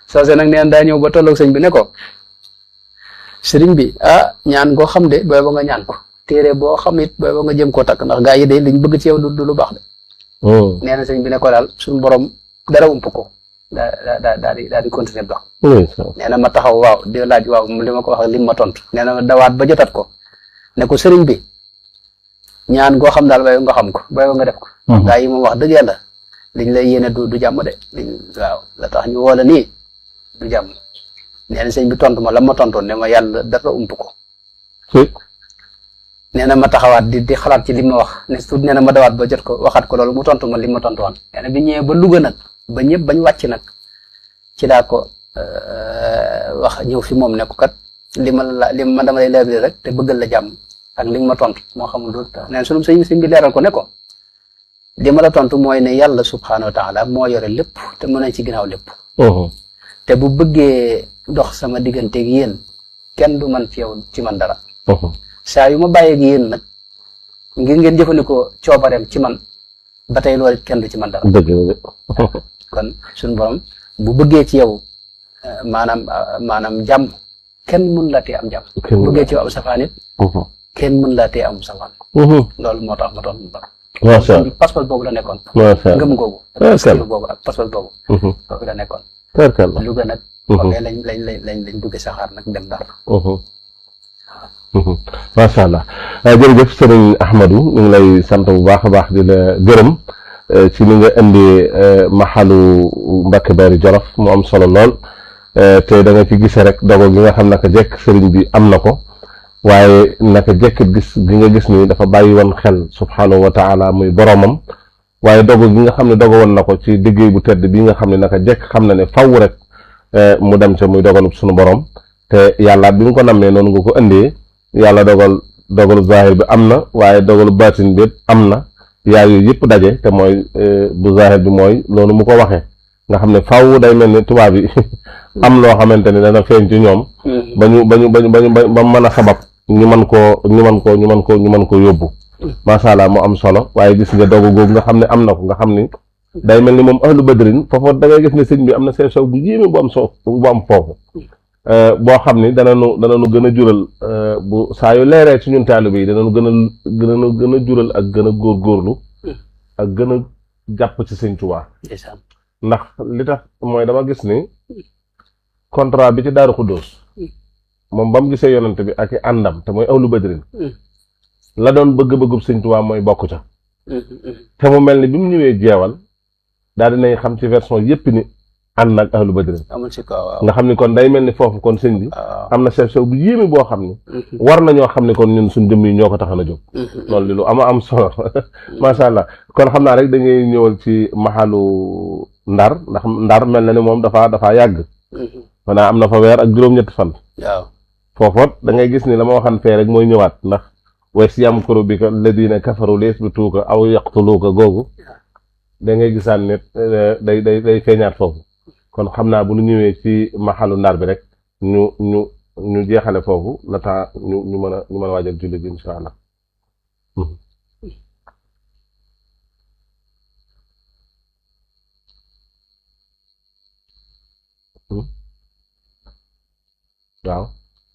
B: soose nag nee na daa ñëw ba tolloog sëñ bi ne ko sëriñ bi ñaan koo xam de booy ba nga ñaan ko téere boo xam it booy ba nga jëm koo takk ndax gaa yi de liñ bëgg ci yow du lu baax de nee na sëriñ bi ne ko daal suñu borom dara ump ko daal di continuer dox nee na ma taxaw waaw di laaj waaw li ma ko wax lim ma tontu nee na ma dawaat ba jotat ko ne ko sëriñ bi ñaan goo xam daal booy nga xam ko booy ba nga def ko gaa yi moom wax dëgg yàlla liñ lay yéene du jàmm de waaw la tax ñu woola nii du jàmm nee na sëñ bi tontu ma la ma tontoon ne ma yàlla dara ump ko nee na ma taxawaat di xalaat ci li ma wax ne su nee na ma dawaat ba jot ko waxaat ko loolu mu tontu ma li ma tontu woon nee na bi ñëwee ba Louga nag ba ñëpp bañ wàcc nag ci laa ko wax ñëw fi moom ne ko kat li ma dama lay laabire rek te bëggal la jàmm ak li ma tontu moo xamul loolu tax nee na sunu sëñ bi leeral ko ne ko li ma la tontu mooy ne yàlla subhaanahu wa taala moo yore lépp te mën nañ ci ginnaaw lépp te bu bëggee dox sama digganteeg yéen kenn du man ci yow ci man dara saa yu ma bàyyeeg yéen nag ngir ngeen jëfandikoo coobareem ci man ba tey loolu kenn du ci man dara kon suñu borom bu bëggee ci yow maanaam jàmm kenn mën laa tee am jàmm bu bëggee ci yow am safaan it kenn mën laa tee am safaan loolu moo tax ma doon macha allah passeport boobu la nekkoon ngëm googu boobu ak passeport boobu foofu la nekkoon Louga nag foofee lañ dugge saxaar nag dem Ndar
C: macha allah jërëjëf sëriñ Ahmadou ñu ngi lay sant bu baax a baax di la gërëm ci li nga indi maxalu Mbacke Bari Jolof mu am solo lool te da nga ci gise rek dogo gi nga xam naka jekk sëriñ bi am na ko waaye naka jekkit gis gi nga gis ni dafa bàyyi woon xel subhanahu wa taala muy boromam waaye dogo gi nga xam ne dogo woon na ko ci liggéey bu tedd bi nga xam ne naka jekk xam na ne faw rek mu dem ca muy dogalub suñu borom te yàlla bi nga ko nammee noonu nga ko indee yàlla dogalu zahir bi am na waaye dogalu baatin bi am na yaa yooyu yëpp daje te mooy bu zahir bi mooy loolu mu ko waxee nga xam ne faw day mel ni tubaab yi am loo xamante ni dana feeñ ci ñoom ba mën a sabab ñu mën koo yóbbu macha allah mu am solo waaye gis nga dogu googu nga xam ne am na ko nga xam ni day mel ni moom ahlu badrin foofu da ngay gis ne sëñ bi am na seen sow bu yéeme bu am foofu boo xam ni dananu gën a jural bu saa yu leeree ci ñun taalibe yi dananu gën a jural ak gën a góorgóorlu ak gën a jàpp ci sëñ Tuubaa ndax li tax mooy dama gis ni contrat bi ci Daaru Xuddoos moom ba mu gisee yonent bi ak i àndam te mooy ahlu badrin la doon bëgg-bëggub sëñ Tuubaa mooy bokk ca te mu mel ni bi mu ñëwee jeewal daal dinañ xam ci version yépp ni ànd nag ahlu badrin nga xam ni kon day mel ni foofu kon sëñ bi am na sew bu yéeme boo xam ni war nañoo xam ni kon ñun suñ jëm yi ñoo ko taxan a jóg loolu li lu am solo macha allah kon xam naa rek dañuy ñëwal ci maxalu ndar ndax ndar mel na ni moom dafa yàgg maanaam am na fa weer ak juróom-ñetti fan foofoot da ngay gis ni la ma waxan fee rek mooy ñëwaat ndax wees yamkuru bika alladina kafaru liyasbituuka aw yaqtuluuka googu da ngay gisaan ne day feeñaat foofu kon xam naa bu ñu ñëwee ci maxalu ndar bi rek ñu jeexale foofu la temps ñu mën a waajal julli bi insha allah waaw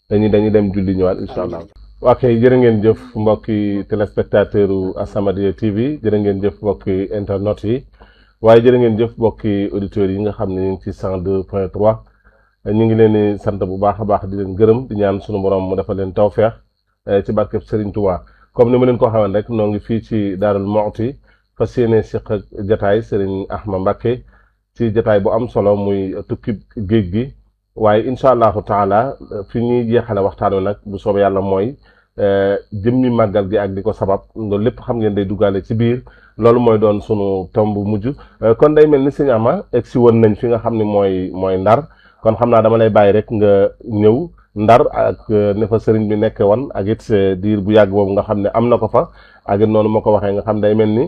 C: dañuy dem julli ñëwaat insha allah waa kay jërë ngeen jëf mbokki téléspectateur u As-Samadiyya TV jërë ngeen jëf mbokki internet yi waaye jërë ngeen jëf mbokki auditeurs yi nga xam ne ñu ngi ci 102.3 ñu ngi leen di sant bu baax a baax di leen gërëm di ñaan sunu borom mu defal leen tawfeex ci barkeb Serigne Touba comme ni ma leen ko xaman rek noo ngi fii ci Daarul Muxti fas yéene siq ak jataay Serigne Ahma Mbacké ci jataay bu am solo muy tukki géej gi waaye incha allahu taala fi ñuy jeexale waxtaan wi nag bu soobee yàlla mooy jëmmi màggal gi ak di ko sabab loolu lépp xam ngeen day duggaale ci biir loolu mooy doon sunu tomb mujj kon day mel ni sëñ Ama egsi woon nañ fi nga xam ne mooy ndar kon xam naa dama lay bàyyi rek nga ñëw ndar ak ne fa sëriñ bi nekk woon ak it diir bu yàgg boobu nga xam ne am na ko fa ak it noonu ma ko waxee nga xam day mel ni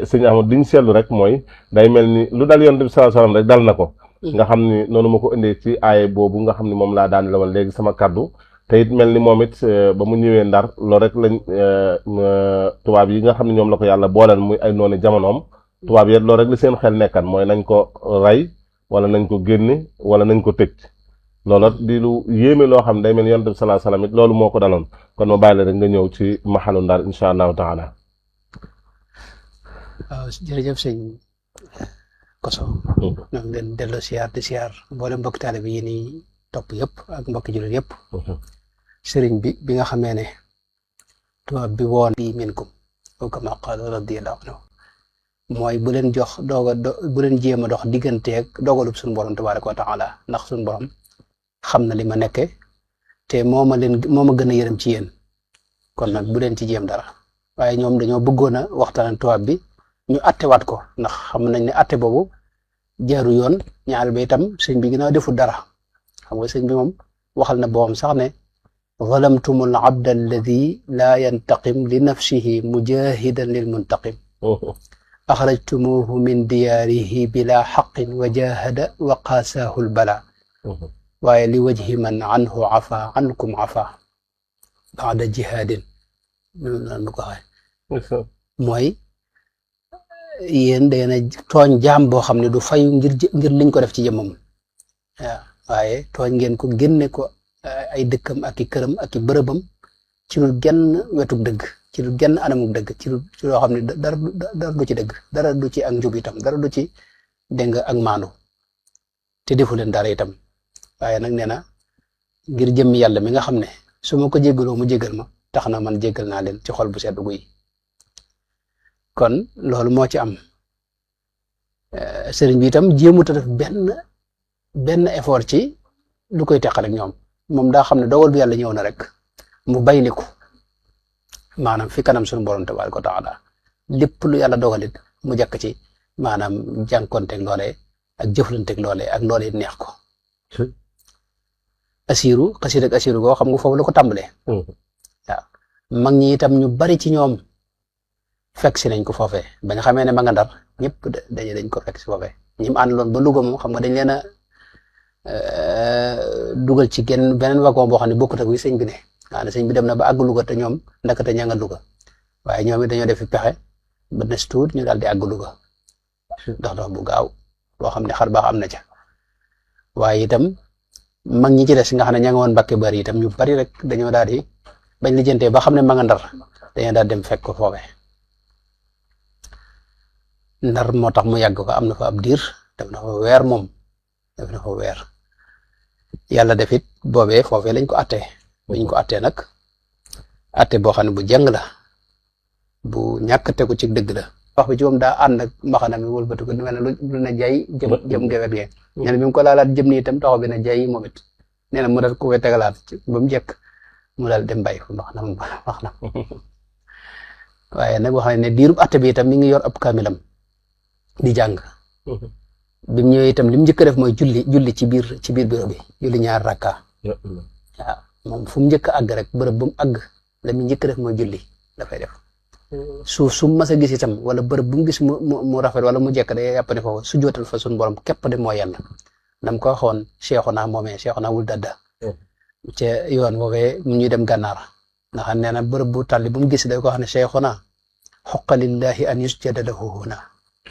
C: sëñ Ama diñ seetlu rek mooy day mel ni lu dal yonent bi sallallahu alayhi wasallam rek dal na ko nga xam ni noonu ma ko indee ci aaye boobu nga xam ni moom laa daan lawal léegi sama kaddu te it mel ni moom it ba mu ñëwee ndar loolu rek lañ tubaab yi nga xam ne ñoom la ko yàlla booleel muy ay noonu jamonoom tubaab yi loolu rek li seen xel nekkan mooy nañ ko rey wala nañ ko génne wala nañ ko tëj loolu di lu yéeme loo xam ne day mel ni yonent bi sallallahu alayhi wasallam it loolu moo ko daloon kon ma bàyyi la rek nga ñëw ci maxalu ndar insha allahu taala.
B: waaw jërëjëf sëñ Koso ñoo ngi leen delloo siyaar di siyaar mboolem mbokki taalibe yi nii topp yëpp ak mbokki jullit yëpp sëriñ bi nga xamee ne tubaab bi woon bi minkum aw kama qaala radiyallahu anhu mooy bu leen jox bu leen jéem a dox digganteeg dogalub suñu borom tabaaraka wa taala ndax suñu borom xam na li ma nekke te moo ma gën a yërëm ci yéen kon nag bu leen ci jéem dara waaye ñoom dañoo bëggoon a waxtaan tubaab bi ñu attewaat ko ndax xam nañ ne atte boobu jaaru yoon ñaar ba itam sëñ bi ginnaaw deful dara xam nga sëñ bi moom waxal na boobam sax ne zalamtum al abda alladi laa yantaqim li nafsihi mujahidan lil muntaqim axrajtumuhu min diyaarihi bila xaqin wa jahada wa qaasaahu l bala waaye li wajhi man anhu afa ankum afa baada jihaadin nu ko waxee mooy yéen dangeen a tooñ jaam boo xam ne du fayu ngir liñ ko def ci jëmmam waaw waaye tooñ ngeen ko génne ko ay dëkkam ak i këram ak i bërëbam ci lu genn wetug dëgg ci lu genn anamug dëgg ci loo xam ne dara du ci dëgg dara du ci ak njub itam dara du ci dégg nga ak maandu te defu leen dara itam waaye nag nee na ngir jëmmi yàlla mi nga xam ne su ma ko jéggaloo mu jéggal ma tax na man jéggal naa leen ci xol bu sedd guy kon loolu moo ci am sëriñ bi itam jéemut a def benn effort ci lu koy teqal ak ñoom moom daa xam ne dogal bi yàlla ñëw na rek mu bayliku maanaam fi kanam suñu borom tabaaraka wa taala lépp lu yàlla dogalit mu jàkk ci maanaam jànkonteeg loolee ak jëflanteeg loolee ak loolee neex ko asiru xasida ak asiru goo xam nga foofu la ko tàmbalee waaw mag ñi itam ñu bari ci ñoom fekk si nañ ko foofee ba nga xamee ne ma nga Ndar ñëpp dañ ko fekk si foofee ñi mu àndaloon ba Louga moom xam nga dañ leen a dugal ci beneen wagon boo xam ne bokkut ak wi sëñ bi ne maanaam sëñ bi dem na ba àgg Louga te ñoom ndakate ña nga Louga waaye ñoom it dañoo def fi pexe ba nes tuut ñu daal di àgg Louga dox bu gaaw boo xam ne xar baax am na ca waaye itam mag ñi ci des nga xam ne ña nga woon Mbàkke bari itam ñu bari rek dañoo daal di bañ lijjantee ba xam ne ma nga Ndar dañoo daal dem fekk ko foofee Ndar moo tax mu yàgg fa am na fa ab diir def na fa weer moom def na fa weer yàlla def it boobee foofee lañ ko attee buñ ko attee nag atte boo xam ne bu jàng la bu ñàkk tegu ci dëgg la wax bi ci moom daa ànd ak mbaxana mi wëlbatu ko mel ne lu ne jay jëm gewet ge nee na bi mu ko laalaat jëm nii itam taxaw bi ne jay moom it nee na mu dal ko we tegalaat ba mu jekk mu daal dem bàyyi fu mbaxana waaye nag wax ne diirub atte bi itam mi ngi yor ab kaamilam di jàng bi mu ñëwee itam li mu njëkk a def mooy julli ci biir bureau bi julli ñaar rakka waaw moom fu mu njëkk a àgg rek bërëb bu mu àgg la mu njëkk a def mooy julli dafay def suuf su mas a gis itam wala bërëb bu mu gis mu rafet wala mu jekk day yàpp ne foofu su jootal fa suñu borom képp de moo yàlla nam ko waxoon Seexuna moomee Seexuna wul dadda ca yoon woowee mu ñuy dem gànnaar ndax nee na bërëb bu tàlli bu mu gis day ko xam ne Seexuna xoqa lillahi an yusjada lahu huna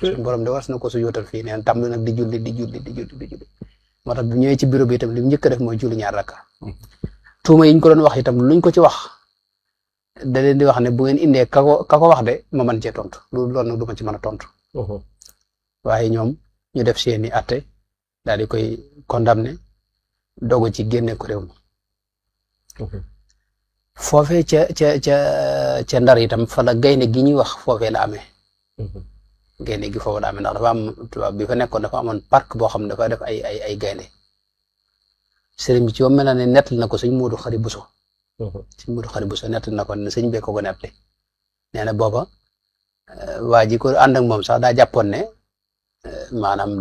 B: suñu borom de war na ko su jootal fii neen tam nag di julli moo tax bu ñëwee ci bureau bi itam li mu njëkk a def mooy julli ñaar rakka tuuma yi ñu ko doon wax itam luñ ko ci wax da leen di wax ne bu ngeen indee ka ko wax de ma mën cee tontu loolu nag du ma ci mën a tontu waaye ñoom ñu def seeni atte daal di koy condamné dogu ci génne ko réew mi foofee ca Ndar itam fa la gaynde gi ñuy wax foofee la amee gaynde gi foofu la amee ndax dafa am tubaab bi fa nekkoon dafa amoon parc boo xam ne dafa def ay gaynde sëriñ bi ci moom mel na ne nettali na ko sëñ Moodu Xari Buso sëñ Moodu Xari Buso nettali na ko ne sëñ bee ko nettali nee na booba waa ji ko ànd ak moom sax daa jàppoon ne maanaam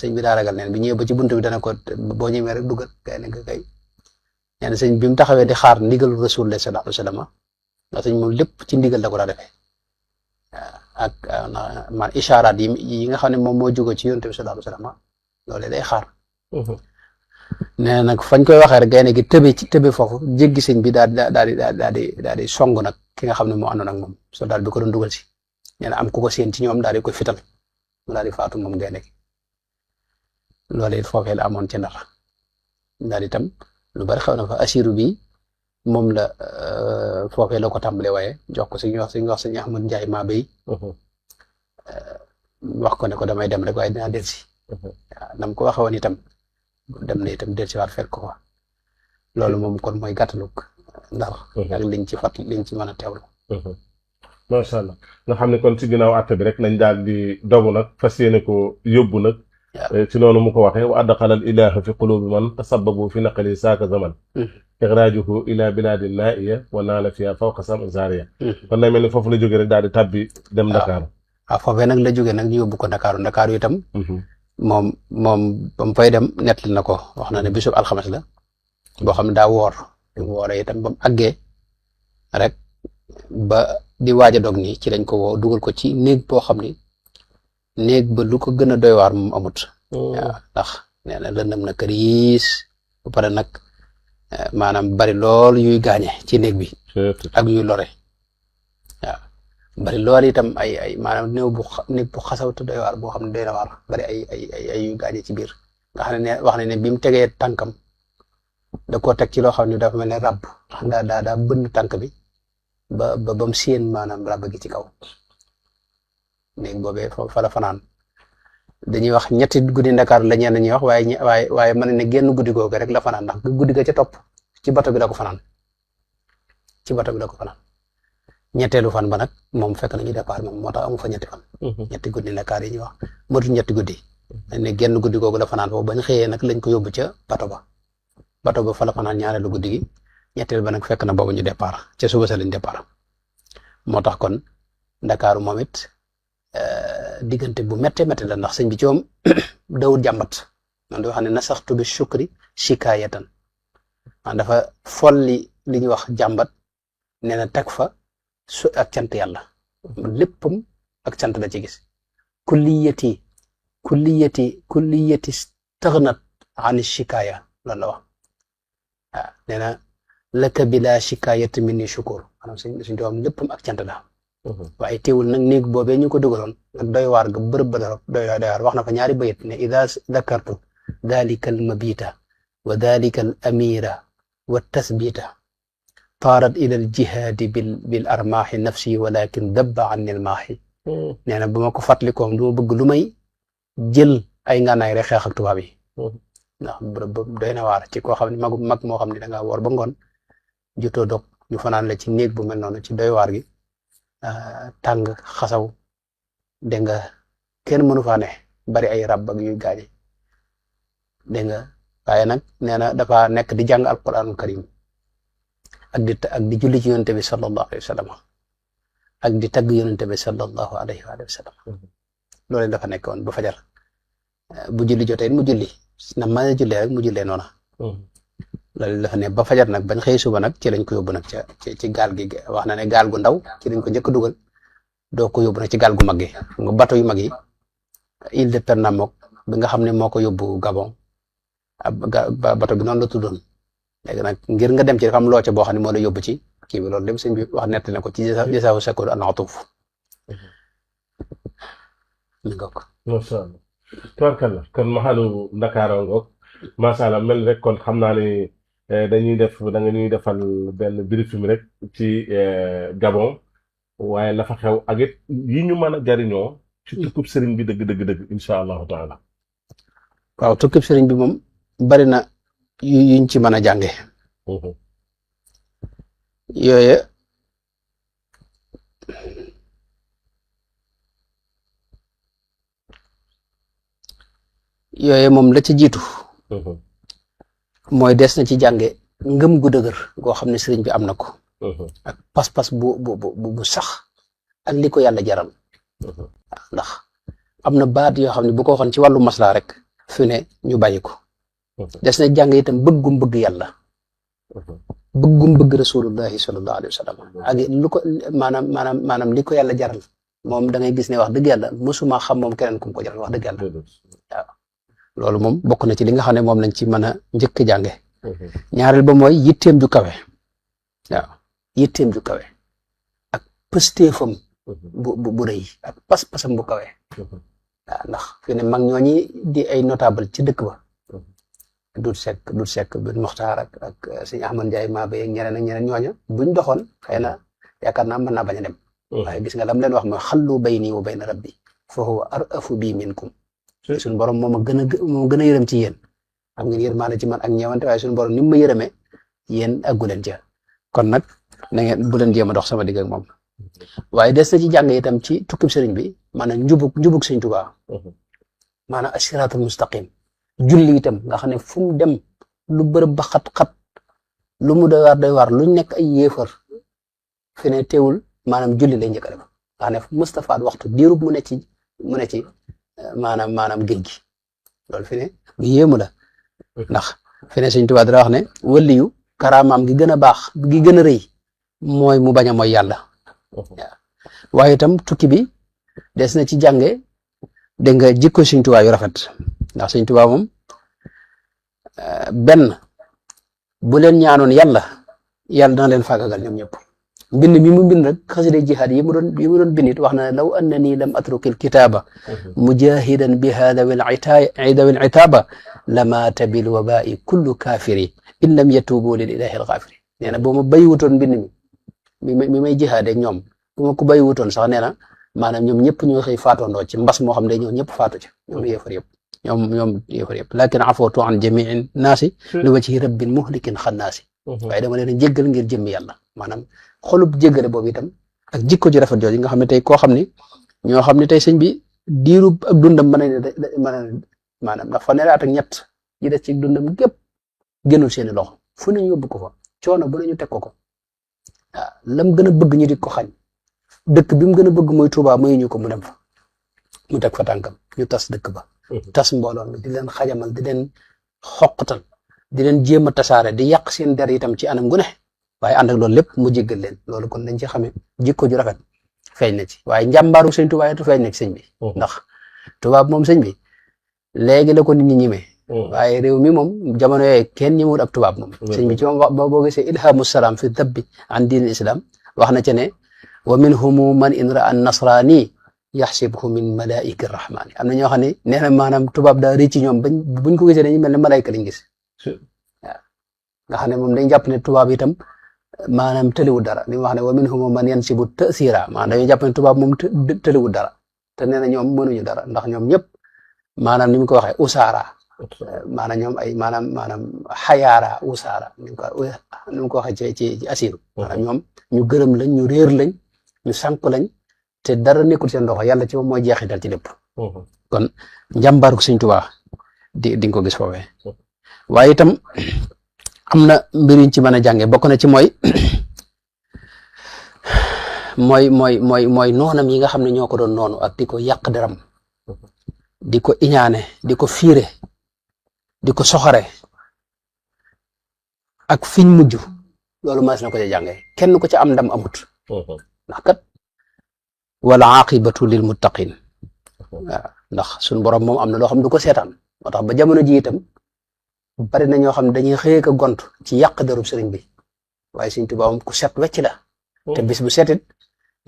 B: sëñ bi daa ragal neen bi ñëwee ba ci buntu bi dana ko boo ñëwee rek duggal gaynde nga kay nee na sëñ bi mu taxawee di xaar ndigalu Rasulullah sallallahu alayhi wa sallam ndax sëñ moom lépp ci ndigal la ko daa defee ak man ishaaraat yi nga xam ne moom moo jóge ci yonent bi sallallahu alayhi wa sallam loolu day xaar nee nag fañ koy waxee rek gaynde gi tëbe foofu jéggi sëñ bi daal di song nag ki nga xam ne moo àndoon ak moom soldat bi ko doon dugal si nee na am ku ko séen ci ñoom daal di koy fital mu daal di faatu moom gaynde gi loolu it foofee la amoon ci Ndar daal itam lu bari xew na fa asiru bi moom la foofee la ko tàmbalee waaye jox ko suñu wax suñu Ahmad Njaay maa bay wax ko ne ko damay dem rek waaye dinaa delsi waaw nam ko waxe woon itam dem na itam delsi waat fekk ko fa loolu moom kon mooy gàttalug Ndar ak liñ ci mën a teewlu
C: macha allah nga xam ne kon ci ginnaaw àtte bi rek nañ daal di dogu nag fas yéene ko yóbbu nag ci noonu mu ko waxee wa adxala al ilaha fi qulubi man tasabbabu fi naqali saaka zaman ixraajuhu ila bilaadi naiya wa naala fiha fawqa sam zaria kon day mel ni foofu la jógee rek daal di tabbi dem Dakar
B: waaw foofee nag la jógee nag ñu yóbbu ko Dakar itam moom ba mu fay dem nettali na ko wax na ne bisub alxames la boo xam ne daa woor bi mu wooree itam ba mu àggee rek ba di waaj a dog nii ci lañ ko woo dugal ko ci néeg boo xam ni néeg ba lu ko gën a doy waar moom amut waaw ndax nee na lëndëm na këriis ba pare nag maanaam bari lool yuy gaañe ci néeg bi ak yuy lore waaw bari lool itam ay maanaam néeg bu xasaw te doy waar boo xam ne doy na waar bari ay yuy gaañe ci biir nga xam ne wax na ne bi mu tegee tànkam da koo teg ci loo xam ne dafa mel ne ràbb daa bënn tànk bi ba mu séen maanaam ràbb gi ci kaw néeg boobee fa la fanaan dañuy wax ñetti guddi Ndakaar la ñenn ñuy wax waaye mën na ne génn guddi googu rek la fanaan ndax guddi ga ca topp ci bato bi la ko fanaan ñetteelu fan ba nag moom fekk nañu départ moom moo tax amu fa ñetti fan ñetti guddi Ndakaar yi ñuy wax motul ñetti guddi ne genn guddi googu la fanaan foofu bañ xëyee nag lañ ko yóbbu ca bato ba fa la fanaan ñaareelu guddi gi ñetteel ba nag fekk na boobu ñu départ ca suba sa lañ départ moo tax kon Ndakaaru moom it diggante bu méttee méttee la ndax sëñ bi ci moom dawul jàmbat man di wax ne nasaxtu bi shukri shikaayatan man dafa folli li ñuy wax jàmbat nee na teg fa su ak cant yàlla léppam ak cant la ci gis kulliyati stagnat an shikaaya loolu la wax waaw nee na laka bila shikaayati minni shukur maanaam suñ doom léppam ak cant la waaye teewul nag néeg boobee ñu ko dugaloon ak doy waar ga bërëb ba doy waar wax na fa ñaari bayit ne ida dakartu dalika al mabita wa dalika al amira wa tasbita taarat ila al jihaadi bil armaaxi nafsi walakin dabba anni al maaxi nee na bu ma ko fàttalikoom du ma bëgg lu may jël ay ngànnaay rek xeex ak tubaab yi ndax bërëb doy na waar ci koo xam ne mag moo xam ne da ngaa woor ba ngoon jutoo dog ñu fanaan la ci néeg bu mel noonu ci doy waar gi tàng xasaw dégg nga kenn mënu faa ne bari ay rab ak yuy gaañe dégg nga waaye nag nee na dafa nekk di jàng alquranul karim ak di julli ci yonente bi sallallahu alayhi wa sallam ak di tagg yonente bi sallallahu alayhi wa sallam loolu dafa nekkoon ba fajar bu julli jotee mu julli na ma jullee rek mu jullee noona loolu dafa ne ba fajar nag bañ xëy suba nag ci lañ ko yóbbu nag ci gaal gi wax na ne gaal gu ndaw ci lañ ko njëkk a dugal doo ko yóbbu nag ci gaal gu mag gi nga bateau yu mag yi île de Pernambouc bi nga xam ne moo ko yóbbu Gabon bateau bi noonu la tuddoon léegi nag ngir nga dem ci dafa am loo ca boo xam ne moo la yóbbu ci kii bi loolu lépp sëñ bi wax nett na ko ci Jasaawu Shakuur an Atuuf mi ngoog
C: macha allah tubarkalla kon maxalu Ndakaaro ngoog macha allah mel rek kon xam naa ne dañuy def da nga ñuy defal benn briefing rek ci Gabon waaye la fa xew ak it yi ñu mën a jariñoo ci tukkub sëriñ bi dëgg incha allahu taala.
B: waaw tukkub sëriñ bi moom bari na yuñ ci mën a jànge yooye moom la ci jiitu mooy des na ci jànge ngëm gu dëgër goo xam ne sëriñ bi am na ko ak pas-pas bu sax ak li ko yàlla jaral ndax am na baat yoo xam ne bu ko waxoon ci wàllu maslaa rek fi ne ñu bàyyi ko des na jàng itam bëggum bëgg yàlla bëggum bëgg rasulullahi sallallahu alayhi wa sallam ak lu ko maanaam li ko yàlla jaral moom da ngay gis ne wax dëgg yàlla mosuma xam moom keneen ku mu ko jaral wax dëgg yàlla waaw loolu moom bokk na ci li nga xam ne moom lañ ci mën a njëkk jànge ñaareel ba mooy yitteem ju kawe waaw yitteem ju kawe ak pëstéefam bu rëy ak pas-pasam bu kawe waaw ndax fi ne mag ñooñi di ay notable ci dëkk ba Dut Sekk bin Muxtaar ak sëñ Ahmad Njaay maa ba yeeg ñeneen ak ñeneen ñooña buñ doxoon xëy na yaakaar naa mën naa bañ a dem waaye gis nga lam leen wax mooy xallu bayni wa bayna rabbi fa huwa arafu bi minkum suñu borom moom moo gën a yërëm ci yéen xam ngeen yërmaane ci man ak ñeewante waaye suñu borom ni mu ma yërëmee yéen àggu leen ca kon nag na ngeen bu leen jéem a dox sama digg ak moom waaye des na ci jàng itam ci tukkib sëriñ bi maanaam njubug sëriñ Tuubaa maanaam asiraatul mustaqim julli itam nga xam ne fu mu dem lu bërëb ba xat-xat lu mu doy waar luñ nekk ay yéefar fi ne teewul maanaam julli lay njëkk a def nga xam ne Mustafa waxtu diirub mu ne ci maanaam géej gi loolu fi ne lu yéemu la ndax fi ne Sëriñ Tuubaa dara wax ne waliyu karaamaam gi gën a baax gi gën a rëy mooy mu bañ a mooy yàlla waaye itam tukki bi des na ci jànge dégg nga jikko Sëriñ Tuubaa yu rafet ndax Sëriñ Tuubaa moom benn bu leen ñaanoon yàlla dana leen faagagal ñoom ñëpp mbind mi mu bind rek xasida jihaad yi mu doon bindit wax na law annani lam atrukil kitaaba mujahidan bi hadawil itaaba lamaata bil wabai kullu kaafiri in lam yatubu lil ilahi al xaafiri nee na boo ma bàyyiwutoon mbind mi may jihaad ak ñoom bu ma ko bàyyiwutoon sax nee na maanaam ñoom ñëpp ñoo xëy faatoondoo ci mbas moo xam ne ñoom ñëpp faatu ci ñoom yéefar yëpp lakin afawtu an jamiin naasi li wajhi rabbin muhlikin xannaasi waaye dama leen a jéggal ngir jëmmi yàlla maanaam xolub jéggale boobu itam ak jikko ji rafet jooju nga xam ne tey koo xam ne ñoo xam ne tey sëñ bi diirub ak dundam mën a maanaam ndax fanweeri at ak ñett yi des ci dundam gépp génnul seeni loxo fu nañu yóbbu ko fa coono bu nañu teg ko waaw lam gën a bëgg ñu di ko xañ dëkk bi mu gën a bëgg mooy Tuubaa muy ñu ko mu dem fa mu teg fa tànkam ñu tas dëkk ba tas mbooloo mi di leen xajamal di leen xoqatal di leen jéem a tasaare di yàq seen der itam ci anam gu ne waaye ànd ak loolu lépp mu jéggal leen loolu kon dañ ci xamee jikko ju rafet feeñ na ci waaye njàmbaaru sëñ Tuubaa yi feeñ na ci sëñ bi ndax tubaab moom sëñ bi léegi la ko nit ñi ñimee waaye réew mi moom jamono yooyu kenn ñëwul ab tubaab moom sëñ bi ci moom wax boo gisee ilhamu salaam fi dabbi an diin islam wax na ci ne wa minhumu man in raa nasrani yaxsibhu min malaika rahmani am na ñoo xam ne nee na maanaam tubaab daa rëy ci ñoom buñ ko gisee dañuy mel ne malayka lañ gis waaw nga xam ne moom dañ jàpp ne tubaab itam maanaam tëliwul dara li mu wax ne wa minhum man yansibu tasira maanaam dañuy jàpp ne tubaab moom tëliwul dara te nee na ñoom mënuñu dara ndax ñoom ñëpp maanaam ni mu ko waxee usaara maanaam ñoom ay maanaam xayaara usaara ni mu ko waxee ci asiru maanaam ñoom ñu gërëm lañ ñu réer lañ ñu sànq lañ te dara nekkul seen ndox yàlla ci moom mooy jeexital ci lépp kon njàmbaaru Sëñ Tuubaa di nga ko gis foofee waaye itam am na mbir yuñ ci mën a jànge bokk na ci mooy noonam yi nga xam ne ñoo ko doon noonu ak di ko yàq deram di ko iñaane di ko fiire di ko soxore ak fiñ mujj loolu mas na ko ca jànge kenn ko ca am ndam amut ndax kat wala aqibatu lil muttaqin waaw ndax suñ borom moom am na loo xam du ko seetaan moo tax ba jamono ji itam bari na ñoo xam ne dañuy xëy ka gont ci yàq derub sëriñ bi waaye Sëriñ Tuubaa moom ku set wecc la te bis bu setit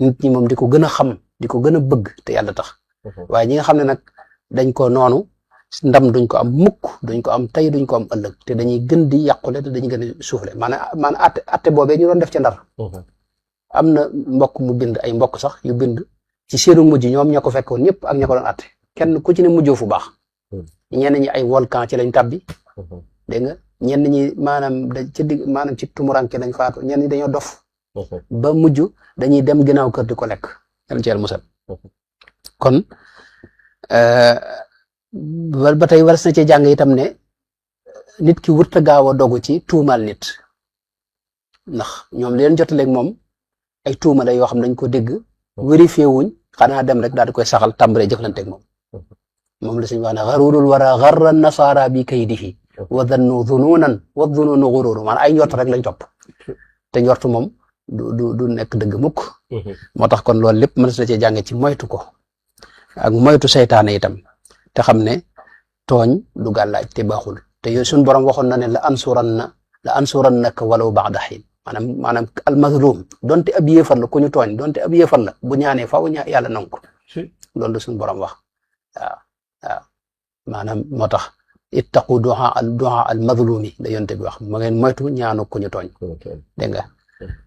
B: nit ñi moom di ko gën a xam di ko gën a bëgg te yàlla tax waaye ñi nga xam ne nag dañ ko noonu ndam duñ ko am mukk duñ ko am tey duñ ko am ëllëg te dañuy gën di yàqule te dañuy gën a suufle maanaam atte boobee ñu doon def ca Ndar am na mbokk mu bind ay mbokk sax yu bind ci seenu mujj ñoom ña ko fekkoon ñëpp ak ña ko doon atte kenn ku ci ne mujjoo fu baax ñenn ñi ay volcan ci lañ tabbi dégg nga ñenn ñi maanaam maanaam ci tumuranke lañ faatu ñenn ñi dañoo dof ba mujj dañuy dem ginnaaw kër di ko lekk yàlla ci yàlla musal kon ba tey war na ci jàng itam ne nit ki wurta gaaw a dogu ci tuumaal nit ndax ñoom leen jotaleeg moom ay tuuma la yoo xam dañ ko dégg vérifié wuñ xanaa dem rek daal di koy saxal tàmbalee jëflanteeg moom la suñu wax ne xarurul wara xarra nasaara bi kaydihi wa dannu dununan wa dununu xururu maanaam ay njort rek lañ topp te njort moom du nekk dëgg mukk moo tax kon loolu lépp mën na cee jànge ci moytu ko ak moytu seytaane itam te xam ne tooñ du gàllaaj te baaxul te yooyu suñu borom waxoon na ne la ansurannaka walaw ba'da hiin maanaam almazlum donte ab yéefar la ku ñu tooñ donte ab yéefar la bu ñaanee faaw yàlla nangu ko loolu la suñu borom wax waaw maanaam moo tax ittaqu du'a al mazlumi da yonte bi wax ma ngeen moytu ñaanu ku ñu tooñ dégg nga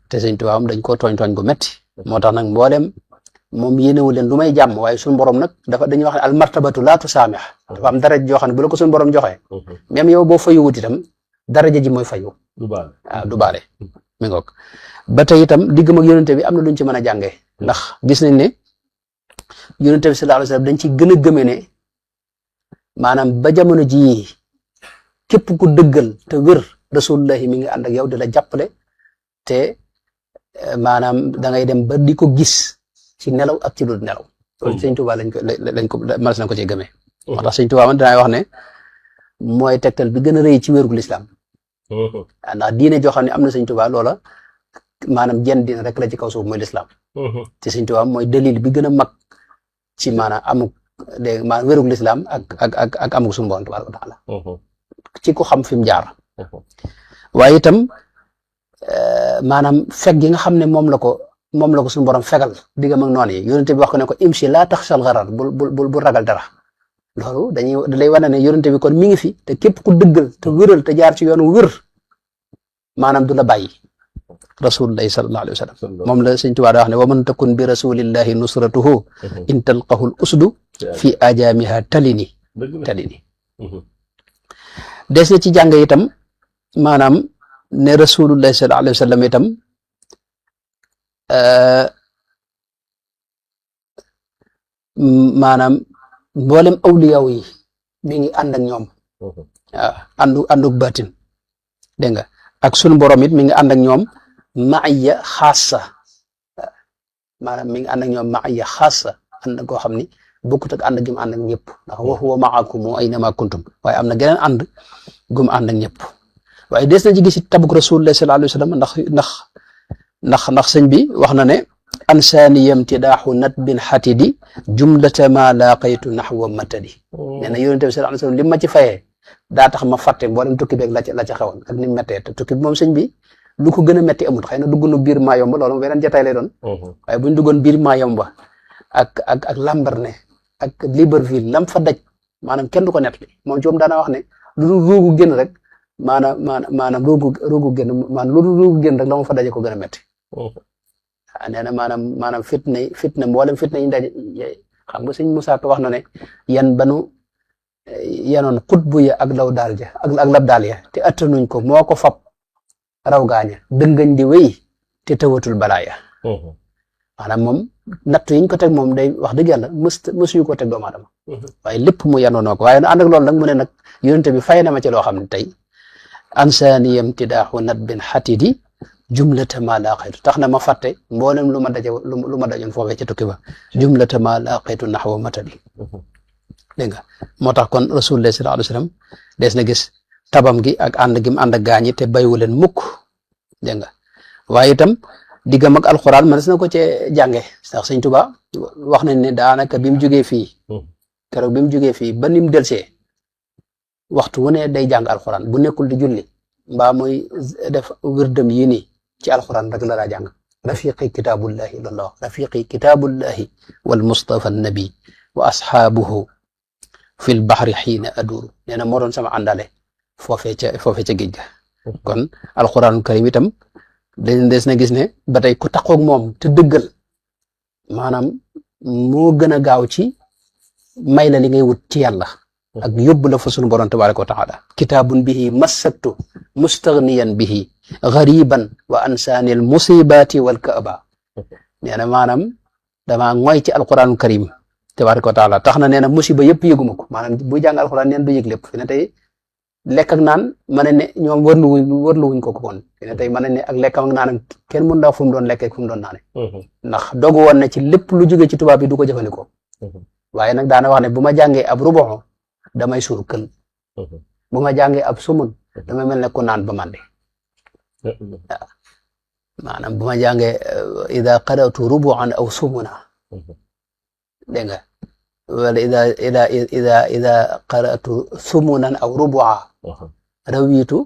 B: te Sëñ Tuubaa dañ koo tooñ gu metti moo tax nag mboolem moom yéenewu leen lu may jàmm waaye suñu borom nag dañuy wax ne al martabatu laa tusaamih dafa am daraja joo xam ne bu la ko suñu borom joxee même yow boo fayu wut itam daraja ji mooy fayu waaw du baale mi ngoog ba tey itam diggam ak yonente bi am na luñ ci mën a jàngee ndax gis nañ ne yonente bi sallallahu alayhi wasallam dañ ci gën a gëmee ne maanaam ba jamono jii képp ku dëggal te wér rasulullahi mi ngi ànd ak yow di la jàppale te maanaam da ngay dem ba di ko gis ci nelaw ak ci lu nelaw loolu Sëñ Tuubaa lañ ko mas na ko ci gëmee moo tax Sëñ Tuubaa man dinaay wax ne mooy tegtal bi gën a rëy ci wérgu lislaam ndax diine joo xam ne am na Sëñ Tuubaa loola maanaam jenn diine rek la ci kaw suuf mooy lislaam te Sëñ Tuubaa mooy dalil bi gën a mag ci maanaam amuk dégg maanaam wérug lislaam ak amuk suñu Boroom tabaaraka wa taala ci ko xam fi mu jaar waaye itam maanaam feg gi nga xam ne moom la ko suñu borom fegal diggam ak noonu yi yonente bi wax ko ne ko imsi laa taxsal garar bul ragal dara loolu da lay wane ne yonente bi kon mi ngi fi te képp ku dëggal te wéral te jaar ci yoonu wér maanaam du la bàyyi rasulullahi sallallahu alayhi wa sallam moom la Sëñ Tuubaa da wax ne wa man takun bi rasulillahi nusratuhu in talqahu l usdu fi ajamiha talini des na ci jàng itam maanaam ne rasulullahi sallallahu alayhi wa sallam itam maanaam mboolem awliyaw yi mi ngi ànd ak ñoom waaw ànduk baatin dégg nga ak sunu borom it mi ngi ànd ak ñoom maaya xaasa maanaam mi ngi ànd ak ñoom maaya xaasa ànd koo xam ni bokkut ak ànd gi mu ànd ak ñëpp ndax wa huwa maakum aynama kuntum waaye am na geneen ànd gu mu ànd ak ñëpp waaye des na ci gis tabuk rasulullah sallallahu alayhi wa sallam ndax sëñ bi wax na ne ansaaniyam tidaaxu nat bin xatidi jumlata ma laaqaytu naxwa matadi nee na yonente bi sallallahu alayhi wa sallam li ma ci fayee daa tax ma fàtte mboolem tukki beeg la ca xewoon ak ni mu méttee te tukki bi moom sëñ bi lu ko gën a métti amul xëy na dugg na biir maa yomba loolu beneen jotaay lay doon waaye buñ duggoon biir maa yomba ak Lambaréné ak Libreville lam fa daj maanaam kenn du ko nettali moom ci moom daana wax ne lu dul ruugu génn rek maanaam ruugu génn maanaam lu dul ruugu génn rek la ma fa daje ko gën a métti nee na maanaam fitna mboolem fitna yi daje xam nga sëñ Moussa Ka wax na ne yan banu yanoon xutbu ya ak law daal ja ak lab daal ya te attanuñ ko moo ko fab raw gaaña dëngañ di wéy te tawatul balaaya maanaam moom nattu yiñ ko teg moom day wax dëgg yàlla mësuñu ko teg doomu aadama waaye lépp mu yanoonoo ko waaye ànd ak loolu nag mu ne nag yonente bi fay na ma ci loo xam ne tey ansaaniyam tidaaxu nat bin xatidi jumlata ma laaqaytu tax na ma fàtte mboolem lu ma dajoon foofee ca tukki ba jumlata ma laaqaytu naxwa matadi dégg nga moo tax kon rasulullah sallallahu alayhi wa sallam des na gis tabam gi ak ànd gi mu ànd ak gaañi te bayu leen mukk dégg nga waaye itam diggam ak alxuraan mënees na ko cee jànge ndax sëñ Tuba wax nañ ne daanaka bi mu jógee fii keroog bi mu jógee fii ba ni mu delsee waxtu wu ne day jàng alxuraan bu nekkul di julli mbaa muy def wirdam yii nii ci alxuraan rek la daa jàng rafiqi kitaabullahi loolu la wax rafiqi kitaabullahi wal mustafa nabi wa asxaabuhu fi l baxri xiina aduuru nee na moo doon sama àndale foofee ca géej ga kon alxuraanul karim itam des na gis ne ba tey ku taqoog moom te dëggal maanaam moo gën a gaaw ci may la li ngay wut ci yàlla ak yóbbu la fa sunu borom tabaraka wa taala kitaabun bihi massaktu mustaghniyan bihi ghariban wa ansaanil musibaati wal kaaba nee na maanaam damaa ngoy ci alquranul karim tabaraka wa taala tax na nee na musiba yëpp yëguma ko maanaam buy jàng alquran neen du yëg lépp fi ne tey lekk ak naan ma ne ñoom wërluwuñ ko kon fi ne tey ma ne ak lekkam ak naanam kenn mën daa fu mu doon lekkee fu mu doon naane ndax dogu woon na ci lépp lu jóge ci tubaab bi du ko jëfandikoo waaye nag daana wax ne bu ma jàngee ab ruboxo damay suur kël bu ma jàngee ab sumun damay mel ne ku naan ba mande waaw maanaam bu ma jàngee ida qaratu rubuan aw sumuna dégg nga wala ida qaratu sumunan aw rubua rawitu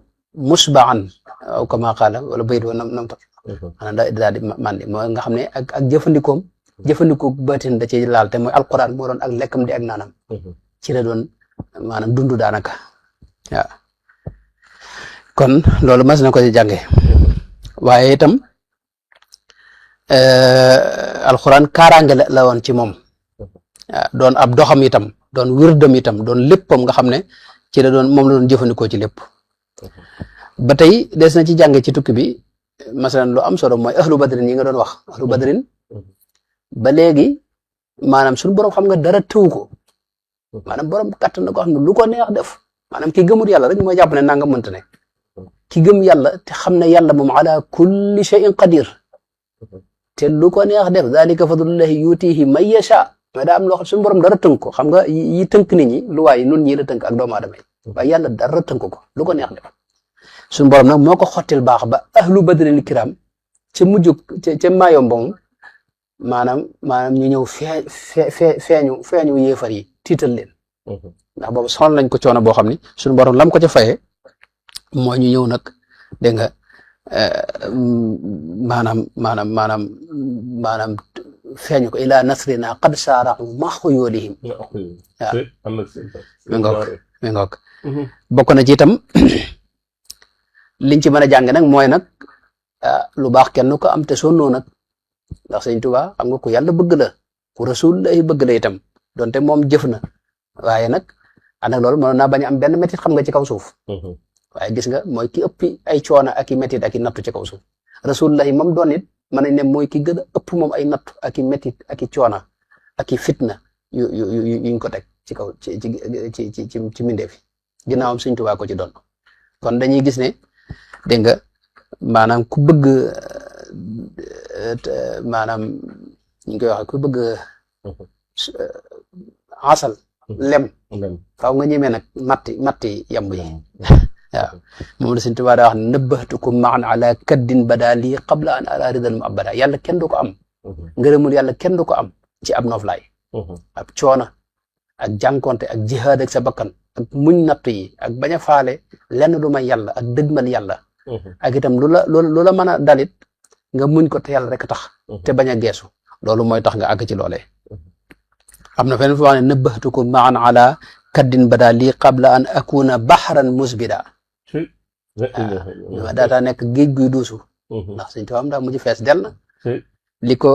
B: musbaan aw kama qaala wala bayit wa nam ta maanaam daal di mande moo nga xam ne ak jëfandikoo baatin da ci laal te mooy alquran moo doon ak lekkam di ak naanam ci la doon maanaam dundu daanaka waaw kon loolu mas na ko ci jànge waaye itam alquran kaaraange la woon ci moom waaw doon ab doxam itam doon wirdam itam doon léppam nga xam ne ci la doon moom la doon jëfandikoo ci lépp ba tey des na ci jànge ci tukki bi masalan lu am solo mooy ahlu badrin yi nga doon wax ahlu badrin ba léegi maanaam suñu borom xam nga dara tëw ko maanaam borom kàttan na ko xam ne lu ko neex def maanaam ki gëmul yàlla rek mooy jàpp ne nanga mënta ne ki gëm yàlla te xam ne yàlla moom ala kulli shay'in qadir te lu ko neex def dalika fadlullahi yutihi man yasha mais daa am loo xam suñu borom dara tënk ko xam nga yi tënk nit ñi lu waaye nun ñii la tënk ak doomu aadama yi waaye yàlla dara tënk ko lu ko neex def suñu borom nag moo ko xottil baax ba ahlu badril kiram ca mujjug ca maayom ba moom maanaam ñu ñëw feeñu yéefar yi tiital leen ndax boobu sonal lañ ko coono boo xam ni suñu borom lam ko ca fayee moo ñu ñëw nag dégg nga maanaam feeñu ko ila nasrina qad saaraxu maxu yoolihim waaw mi ngoog bokk na ci itam liñ ci mën a jàng nag mooy nag lu baax kenn ko am te sonnoo nag ndax sëñ Tuubaa xam nga ku yàlla bëgg la ku rasul lay bëgg la itam donte moom jëf na waaye nag ànd ak loolu mënoon naa bañ a am benn métit xam nga ci kaw suuf waaye gis nga mooy ki ëppi ay coono ak i métit ak i nattu ci kaw suuf rasulullah moom doon it mën nañ ne mooy ki gën a ëpp moom ay nattu ak i métit ak i coono ak i fitna yuñ ko teg ci kaw ci mbindeef yi ginnaawam Sëñ Tuubaa ko ci doon kon dañuy gis ne dégg nga maanaam ku bëgg maanaam ñu koy waxee ku bëgg asal lem faaw nga ñemee nag matti yamb yi waaw moom la Sëñ Tuubaa daa wax ne nëbbatukum maan ala kaddin bada lii qabla an ala ridal mu abada yàlla kenn du ko am ngërëmul yàlla kenn du ko am ci ab noflaay ab coona ak jànkonte ak jihaad ak sa bakkan ak muñ natt yi ak bañ a faale lenn lu may yàlla ak dëgmal yàlla ak itam lu la mën a dalit nga muñ ko te yàlla rek tax te bañ a geesu loolu mooy tax nga àgg ci loolee am na feneen fu wax ne nëbbatukum maan ala kaddin bada lii qabla an akuna bahran musbida waaw daataa nekk géej guy duusu ndax Sëñ Tuubaa am daa mujj fees del na li ko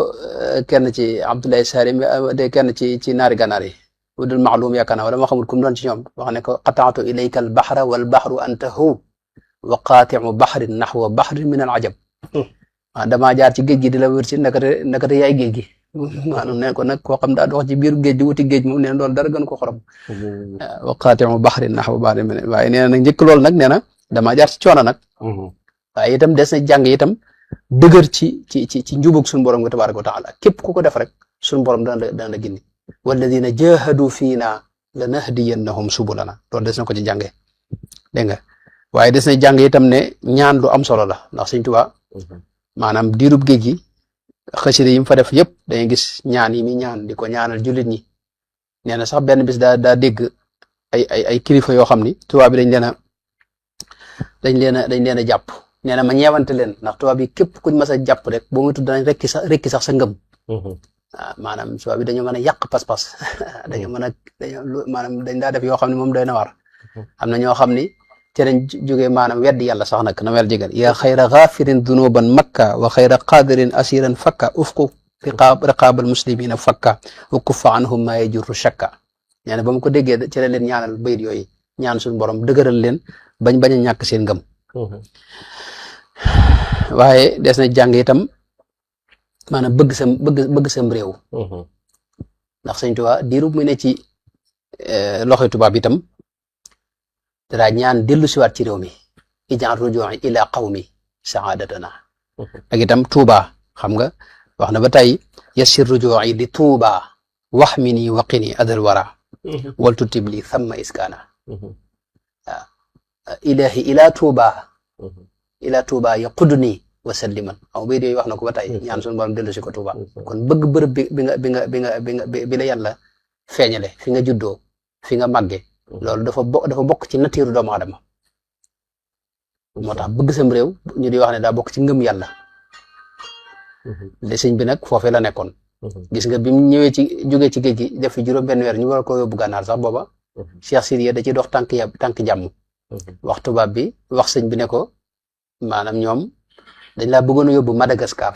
B: kenn ci Abdoulaye Sarim de kenn ci naari gànnaar yi wudul maalum yaakaar naa wala ma xamul kum doon ci ñoom wax ne ko qataatu ilayka al bahra wal bahru anta hu wa qaati'u bahrin nahwa bahrin min al ajab waaw damaa jaar ci géej gi di la wër ci nakate yaay géej gi maanaam ne ko nag koo xam daa dox ci biir géej di wuti géej moom nee na loolu dara gën ko xorom wa qaati'u bahrin nahwa bahrin min waaye nee na nag njëkk loolu nag nee na damaa jaar ci coono nag waaye itam des na jàng itam dëgër ci njubug suñu borom nga tabaaraka wa taala képp ku ko def rek suñu borom dana la gindi walladina jahadu fiina lanahdiyannahum subulana loolu des na ko ci jàngee dégg nga waaye des na jàng itam ne ñaan lu am solo la ndax Sëñ Tuubaa maanaam diirub géej gi xasida yi mu fa def yëpp dañuy gis ñaan yi mi ñaan di ko ñaanal jullit ñi nee na sax benn bis daa dégg ay kilifa yoo xam ni tubaab bi dañ leen a jàpp nee na ma ñeewante leen ndax tubaab yi képp kuñ mas a jàpp rek boo muy tudd danañ rekki sax sa ngëm waaw maanaam tubaab bi dañoo mën a yàq pas-pas maanaam dañ daa def yoo xam ne moom doy na war am na ñoo xam ni ci lañ jógee maanaam weddi yàlla sax nag na wel jégal yaa xayra gaafirin dunuban makka wa xayra qadirin asiran fakka ufku riqaabal muslimina fakka wa kuffa anhum ma yajurru shakka nee na ba mu ko déggee ci la leen ñaanal bayit yooyu ñaan suñu borom dëgëral leen bañ a ñàkk seen ngëm waaye des na jàng itam maanaam bëgg sam réew ndax Sëñ Tuubaa diirub mu ne ci loxoy tubaab itam dara ñaan dellu siwaat ci réew mi ij'al ruju'i ila qawmi sa'adatana ak itam Tuubaa xam nga wax na ba tey yassir ruju'i li Tuubaa wahmini waqini adal wara wal tutib li thamma iskana ilahi ila Tuubaa yaqudni wa salliman aw bay yooyu wax na ko ba tey ñaan suñu borom dellu si ko Tuubaa kon bëgg bërëb bi la yàlla feeñale fi nga juddoo fi nga màgge loolu dafa bokk ci nature doomu aadama moo tax bëgg sam réew ñu di wax ne daa bokk ci ngëm yàlla le sëñ bi nag foofee la nekkoon gis nga bi mu ñëwee jógee ci géej gi def fi juróom benn weer ñu war ko yóbbu gànnaar sax booba Cheikh Sidiya da ciy dox tànk jàmm wax tubaab bi wax sëñ bi ne ko maanaam ñoom dañ laa bëggoon a yóbbu Madagascar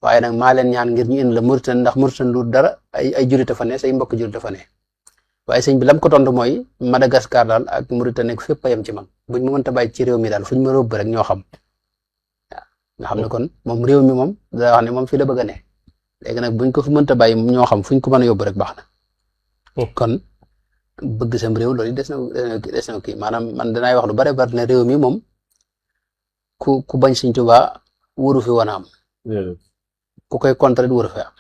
B: waaye nag maa leen ñaan ngir ñu indi la Mauritanie ndax Mauritanie lu dara ay jurit fa ne say mbokk jurit fa ne waaye sëñ bi lam ko tontu mooy Madagascar daal ak Mauritanie nekk fépp a yem ci man buñ ma mënta bàyyi ci réew mi daal fuñ ma róbb rek ñoo xam waaw nga xam ne kon moom réew mi moom daa wax ne moom fii la bëgg a ne léegi nag buñ ko fi mënta bàyyi ñoo xam fuñ ko mën a yóbbu rek baax na kon bëgg sam réew loolu des na kii maanaam man danaay wax lu bare bari ne réew mi moom ku bañ Sëñ Tuubaa wóoru fi woon a am ku koy contre wóoru fi am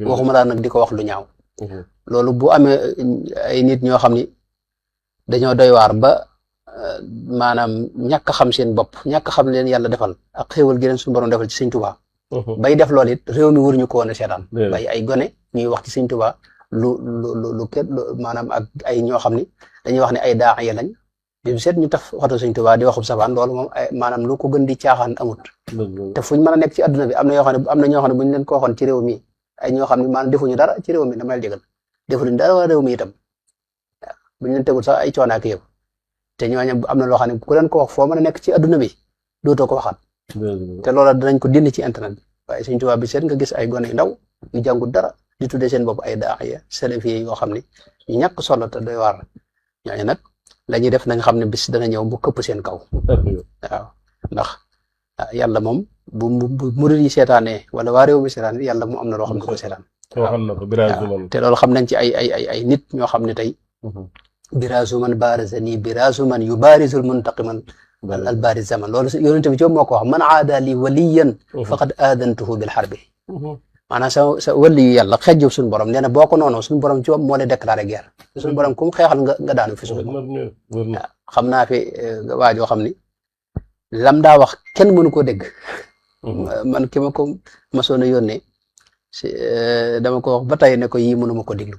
B: waxuma daal nag di ko wax lu ñaaw loolu bu amee ay nit ñoo xam ni dañoo doy waar ba maanaam ñàkk a xam seen bopp ñàkk a xam leen yàlla defal ak xéewal gi leen suñu borom defal ci Sëñ Tuubaa bay def loolu it réew mi waruñu ko woon a seetaan bay ay gone ñuy wax ci Sëñ Tuubaa lu maanaam ak ay ñoo xam ni dañuy wax ne ay daaxiya lañ bi seet ñu taf waxtu Sëñ Tuubaa di waxub safaan loolu moom maanaam lu ko gën di caaxaan amut te fuñ mën a nekk ci adduna bi am na ñoo xam ne buñ leen ko waxoon ci réew mi ay ñoo xam ne maanaam defuñu dara ci réew mi damay jégal defuñu dara waa réew mi itam waaw buñ leen tegul sax ay coono ak yëpp te ñooñu am na loo xam ne ku leen ko wax foo mën a nekk ci adduna bi dootoo ko waxaat te loola danañ ko dindi ci internet bi waaye Sëñ Tuubaa bi seet nga gis ay gone yu ndaw yu jàngul dara di tuddee seen bopp ay daaxiya salafi yoo xam ne ñu ñàkk solo te doy waar ñooñu nag la ñuy def nañ xam ne bis dana ñëw bu këpp seen kaw waaw ndax yàlla moom bu murid yi seetaanee wala waa réew mi seetaan yàlla mu am na loo xam ne ko seetaan
C: waxal na ko biraasu man.
B: te loolu xam nañ ci ay nit ñoo xam ne tey biraasu man baarazani biraasu man yubaarisul muntaqiman al baariz zaman loolu yonent bi ci moo ko wax man aada li waliyan faqad aadantuhu bil harbi maanaam sa wali yu yàlla xejjub suñu borom nee na boo ko noonu suñu borom ci moo lay déclaré guerre suñu borom ku mu xeexal nga daanu fi suuf xam naa fi waajoo xam ni lam daa wax kenn mënu koo dégg man ki ma ko masoon a yónnee dama ko wax ba tey ne ko yii mënu ma ko déglu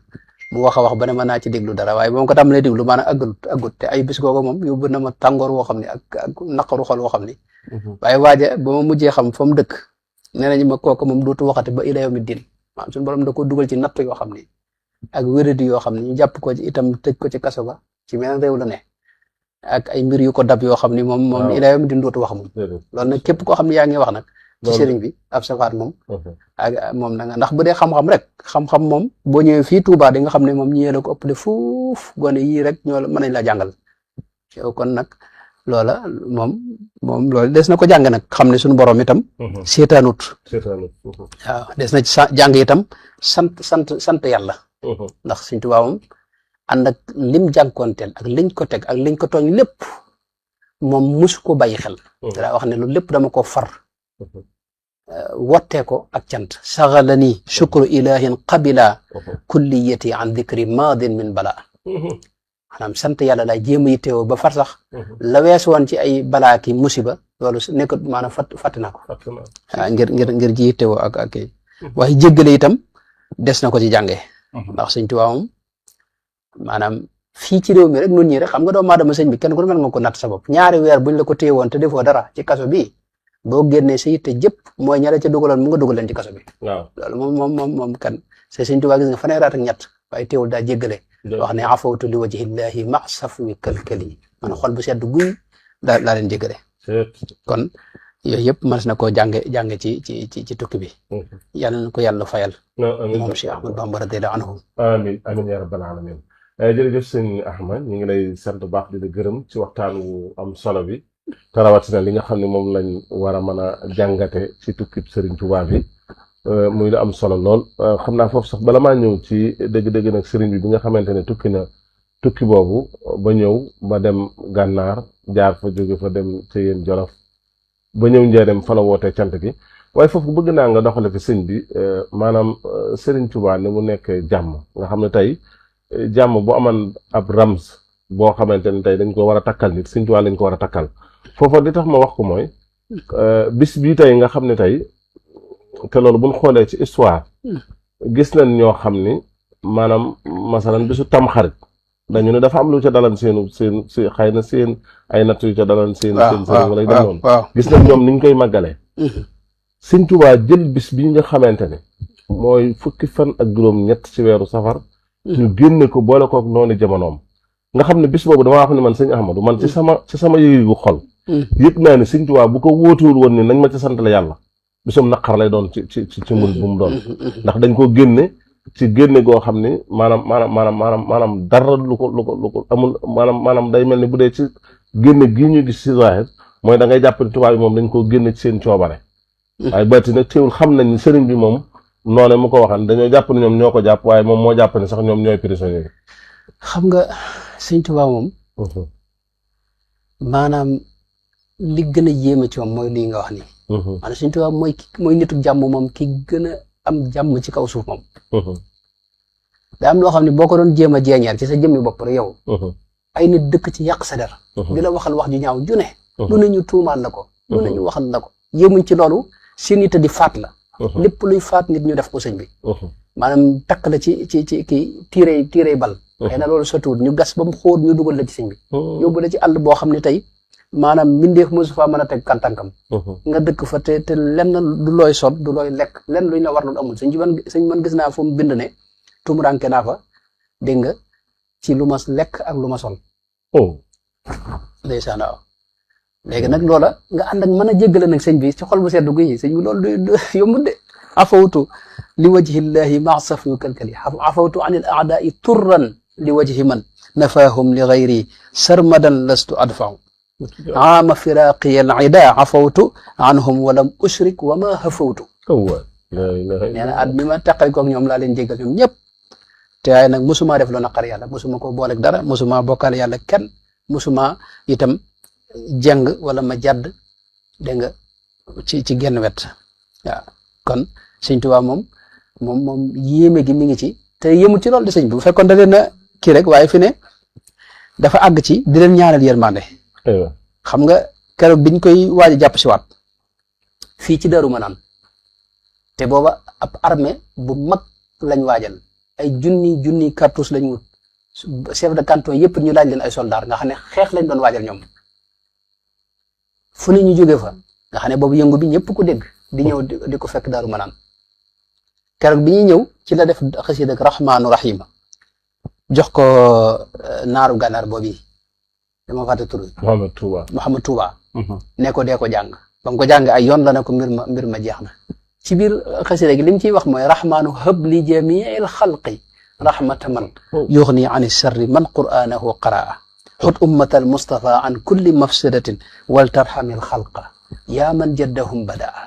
B: mu wax a wax ba ne ma naa ci déglu dara waaye moom ko tàmbalee déglu maanaam aggut te ay bis googu moom yóbbu na ma tàngoor woo xam ne ak naqaru xol woo xam ne waaye waaja ba ma mujjee xam fa mu dëkk nee nañu ma kooku moom dootu waxati ba ila yawmi din maanaam suñu borom da ko dugal ci natt yoo xam ne ak wéradi yoo xam ne ñu jàpp ko ci itam tëj ko ci kaso ba ci meneen réew la ne ak ay mbir yu ko dab yoo xam ne moom ila yawmi din dootu wax moom loolu nag képp koo xam ne yaa ngi wax nag ci sëriñ bi ab safaat moom ak moom da nga ndax bu dee xam-xam rek xam-xam moom boo ñëwee fii Touba di nga xam ne moom ñi la ko ëppale fuuf gone yii rek ñoo mën nañ la jàngal yow kon nag loola moom loolu des na ko jàng nag xam ne suñu borom itam seetaanut waaw des na ci jàng itam sant yàlla ndax Sëriñ Tuubaa moom ànd ak lim jànkoonteel ak liñ ko teg ak liñ ko tooñ lépp moom musu ko bàyyi xel daa wax ne loolu lépp dama ko far wottee ko ak cant saxalani shukru ilahin qabila kulliyati an dikri maadin min bala maanaam sant yàlla laay jéem a yittewoo ba far sax la wees woon ci ay balaa ki musiba loolu nekkut maanaam fàtte naa ko waaw ngir ji yittewoo ak kay waaye jéggale itam des na ko ci jànge ndax Sëñ Tuubaa moom maanaam fii ci réew mi rek nun ñi rek xam nga doomu aadama sëñ bi kenn ku ne mën nga ko natt sa bopp ñaari weer buñ la ko téye woon te defoo dara ci kaso bi boo génnee sa yitte jëpp mooy ña la ca dugaloon mu nga dugal leen ci kaso bi loolu moom kan c'est Sëñ Tuubaa gis nga fanweeri at ak ñett waaye teewul daa jéggale wax ne afawtu li wajhillahi ma safwi kalkali man xol bu sedd guy daa leen jéggale kon yooyu yëpp mën na koo jànge ci tukki bi yàlla na ko yàlla fayal moom Cheikh Ahmad Bamba radiyallahu anhu
C: amiin ya rabbal alamin jërëjëf sëñ Ahmad ñu ngi lay sant baax di la gërëm ci waxtaan wu am solo bi te rawatina li nga xam ne moom lañ war a mën a jàngate ci tukkib Sëriñ Tuubaa bi muy lu am solo lool xam naa foofu sax bala maa ñëw ci dëgg-dëgg nag sëriñ bi nga xamante ne tukki boobu ba ñëw ba dem gànnaar jaar fa jóge fa dem ci yéen Jolof ba ñëw Njaaréem fa la wootee cant gi waaye foofu bëgg naa nga doxale fi sëñ bi maanaam Sëriñ Tuubaa ni mu nekk jàmm nga xam ne tey jàmm bu aman ab rams boo xamante ne tey dañ ko war a takkal nit Sëriñ Tuubaa lañ ko war a takkal foofa li tax ma wax ko mooy bis bii tey nga xam ne tey te loolu buñ xoolee ci histoire gis nañ ñoo xam ni maanaam masalan bisu tamxarit dañu ne dafa am lu ca dalan seen xëy na seen ay natt yu ca dalan seen sëriñ wala dem noonu gis nañ ñoom niñ koy màggalee Sëriñ Tuubaa jël bis bi nga xamante ne mooy fukki fan ak juróom ñett ci weeru safar ñu génne ko boole kook noonu jamonoom nga xam ne bis boobu damaa wax ne man sëñ Ahmadou man ci sama yëgu xol yëg naa ne Sëriñ Tuubaa bu ko wóotuwul woon ni nañ ma ca sant la yàlla bisum naqar lay doon ci murid bu mu doon ndax dañ ko génne ci génne goo xam ni maanaam dara lu ko amul maanaam day mel ni bu dee ci génne gii ñu gis ci zahir mooy da ngay jàpp ne tubaab yi moom dañ ko génne ci seen coobare waaye bati nag teewul xam nañ ni sëriñ bi moom noone mu ko waxan dañoo jàpp ne ñoom ñoo ko jàpp waaye moom moo jàpp ne sax ñoom ñooy prisonnier yi
B: xam nga Sëriñ Tuubaa moom maanaam li gën a yéeme ci moom mooy lii nga wax nii maanaam Sëriñ Tuubaa mooy nitu jàmm moom ki gën a am jàmm ci kaw suuf moom daa am loo xam ne boo ko doon jéem a jeeñeer ci sa jëmmi bopp rek yow ay nit dëkk ci yàq sa der di la waxal wax ju ñaaw ju ne lu ne ñu tuumaal la ko lu ne ñu waxal la ko yéemuñ ci loolu seen yitte di faat la lépp luy faat nit ñu def ko sëñ bi maanaam takk la ci kii tiirey bal xëy na loolu sotuwut ñu gas ba mu xóot ñu dugal la ci sëñ bi yóbbu la ci àll boo xam ne tey maanaam mbindeef mosu faa mën a teg kàntankam nga dëkk fa te lenn du looy sol du looy lekk lenn luñ la war loolu amul sëñ man gis naa fu mu bind ne tumuranke naa fa dégg nga ci lu ma lekk ak lu ma sol ndeysaan waaw léegi nag loola nga ànd ak mën a jéggale nag sëñ bi ci xol bu seddu guyi sëñ bi loolu du yombut de afawtu li wajhillahi ma saf yu kalkali afawtu an il aadai turran li wajhi man nafaahum li gayri sarmadan lastu adfau aama firaqiya al ida afawtu anhum walam ushrik wa ma hafawtu nee na at mi ma teqal koog ñoom laa leen jéggal ñoom ñëpp te waaye nag mosuma def lu naqar yàlla mosuma ko booleeg dara mosuma bokkaale yàlla kenn mosuma itam jeng wala ma jàdd dégg nga ci genn wet waaw kon sëñ Tuubaa moom yéeme gi mi ngi ci te yéemul ci loolu de sëñ bi bu fekkoon da leen a kii rek waaye fi ne dafa àgg ci di leen ñaanal yërmande xam nga keroog biñ koy waaj a jàpp si waat fii ci Daaru Manaan te booba ab armée bu mag lañ waajal ay junni cartouche lañ wut chef de canton yëpp ñu laaj leen ay soldats nga xam ne xeex lañ doon waajal ñoom fu ne ñu jógee fa nga xam ne boobu yëngu bi ñëpp ko dégg di ñëw di ko fekk Daaru Manaan keroog bi ñuy ñëw ci la def xasida ak Rahmaanu Rahima jox ko naaru gànnaar boobu dama fàtte tur Mouhamed Touba ne ko dee ko jàng ba mu ko jàng ay yoon la ne ko mbir ma jeex na ci biir xasida gi li mu ciy wax mooy rahmaanu hab li jamiil xalqi rahmata man yuxni an sharri man qur'anahu qaraa xut ummatal mustafa an kulli mafsadatin wal tarhamil xalqa yaa man jaddahum badaa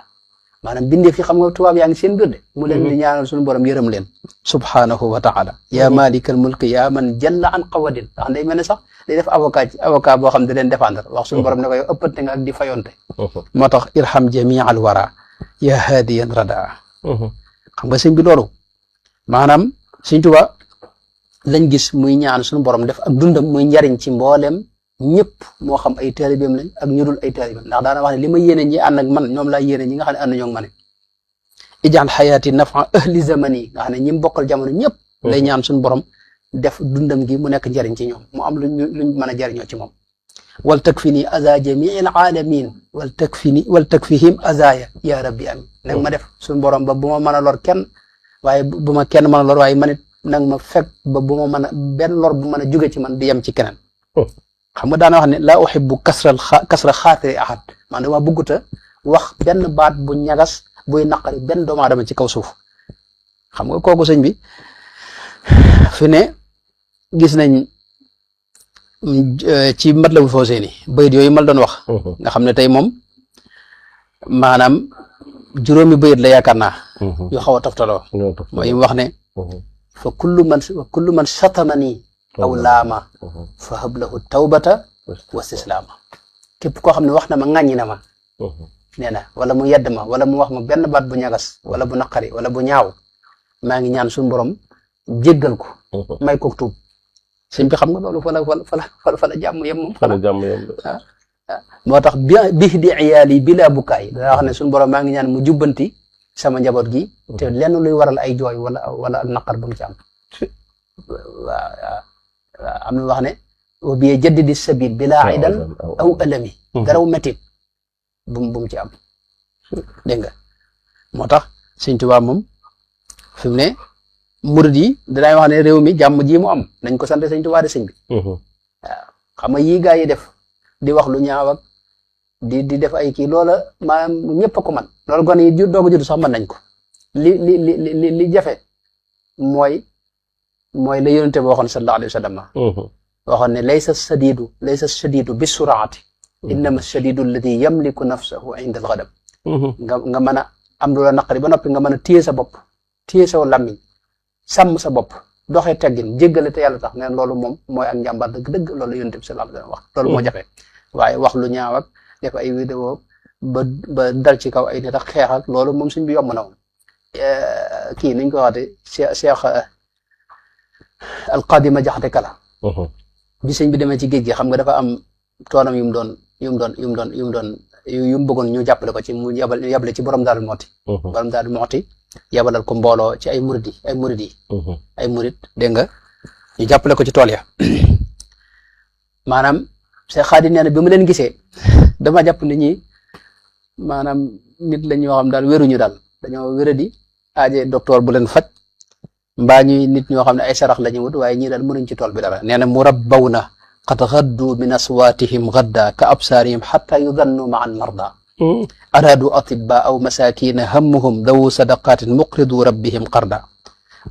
B: maanaam bindee fi xam nga tubaab yaa ngi seen biir de mu leen di ñaanal suñu borom yërëm leen subhanahu wa taala yaa malikal mulki yaa man jalla an qawadin ndax day mel ne sax day def avocat boo xam ne da leen défendre wax suñu borom ne ko yow ëppante nga ak di fayonte moo tax irham jamia al wara yaa haadiyan radaa xam nga sëñ bi loolu maanaam sëñ Tuubaa lañ gis muy ñaan suñu borom def ak dundam muy njariñ ci mboolem ñëpp moo xam ay taalibeem lañ ak ñu dul ay taalibeem ndax daana wax ne li ma yéene ñi ànd ak man ñoom laa yéene ñi nga xam ne ànd ñoo ma ne ijaan xayaati nafa ahli zamani nga xam ne ñi bokkal jamono ñëpp lay ñaan suñu borom def dundam gi mu nekk njariñ ci ñoom mu am luñ mën a jariñoo ci moom wal takfini aza jamii al alamin wal takfihim azaya ya rabbi amin nag ma def suñu borom ba bu ma mën a lor kenn waaye bu ma kenn mën a lor waaye man it nag ma fekk ba bu ma mën a benn lor bu mën a jóge ci man di yem ci keneen xam nga daana wax ne laa uhibbu kasra xaatiri ahad man dama bëgguta wax benn baat bu ñagas buy naqari benn doomu aadama ci kaw suuf xam nga kooku sëñ bi fi ne gis nañ ci Matlabul Fawzayni bayit yooyu mal doon wax nga xam ne tey moom maanaam juróomi bayit la yaakaar naa yu xaw a toftaloo mooy mu wax ne fa kullu man satamani aw laama fa hablahu tawbata wa istislaama képp koo xam ne wax na ma ŋàññi na ma nee na wala mu yedd ma wala mu wax ma benn baat bu ñagas wala bu naqari wala bu ñaaw maa ngi ñaan suñu borom jéggal ko may ko tuub sëñ bi xam nga loolu fa la jàmm yem moom moo tax bi di iyaali bi laa bukkaay daa wax ne suñu borom maa ngi ñaan mu jubbanti sama njaboot gi te lenn luy waral ay jooy wala ak naqar bu mu ci am waaw am na wax ne wa bi jaddidi sabil bilaa idan aw alami daraw métit bu mu ci am dégg nga moo tax sëñ Tuubaa moom fi mu ne murid yi dinaay wax ne réew mi jàmm ji mu am nañ ko sant sëñ Tuubaa de sëñ bi waaw xam nga yii gaa yi def di wax lu ñaaw ak di def ay kii loola maanaam ñëpp a ko man loolu gone yi doog a judd sax mën nañ ko li jafe mooy la yonente bi waxoon sallallahu alayhi wa sallam waxoon ne laysa shadidu bi suraati innama shadidu alladi yamliku nafsahu inda alghadab nga mën a am lu la naqari ba noppi nga mën a téye sa bopp téye sa làmmiñ sàmm sa bopp doxee teggin jéggale te yàlla tax neen loolu moom mooy ak njàmbaar dëgg-dëgg loolu la yonente bi sallallahu alayhi wa sallam wax loolu moo jafe waaye wax lu ñaaw ak def ay vidéo ba dal ci kaw ay nit ak xeex ak loolu moom suñ bi yomb na woon kii niñ ko waxate Cheikh Alqaadima Jaxate Kala bi sëñ bi demee ci géej gi xam nga dafa am toonam yu mu bëggoon ñu jàppale ko ci mu yabale ci borom Daaru Muxti yabalal ko mbooloo ci ay murid dégg nga ñu jàppale ko ci tool ya maanaam Cheikh Xaadi nee na bi mu leen gisee dama jàpp nit ñi maanaam nit la ñoo xam daal wéruñu daal dañoo wéradi aaje docteur bu leen faj mbaa ñuy nit ñoo xam ne ay sarax la ñu wut waaye ñii daal mënuñ ci tool bi dara nee na murabbawna qad gaddu min aswaatihim gadda ka absaarihim xatta yudannu ma an marda araadu atibba aw masakina hammuhum dawu sadaqatin muqridu rabbihim qarda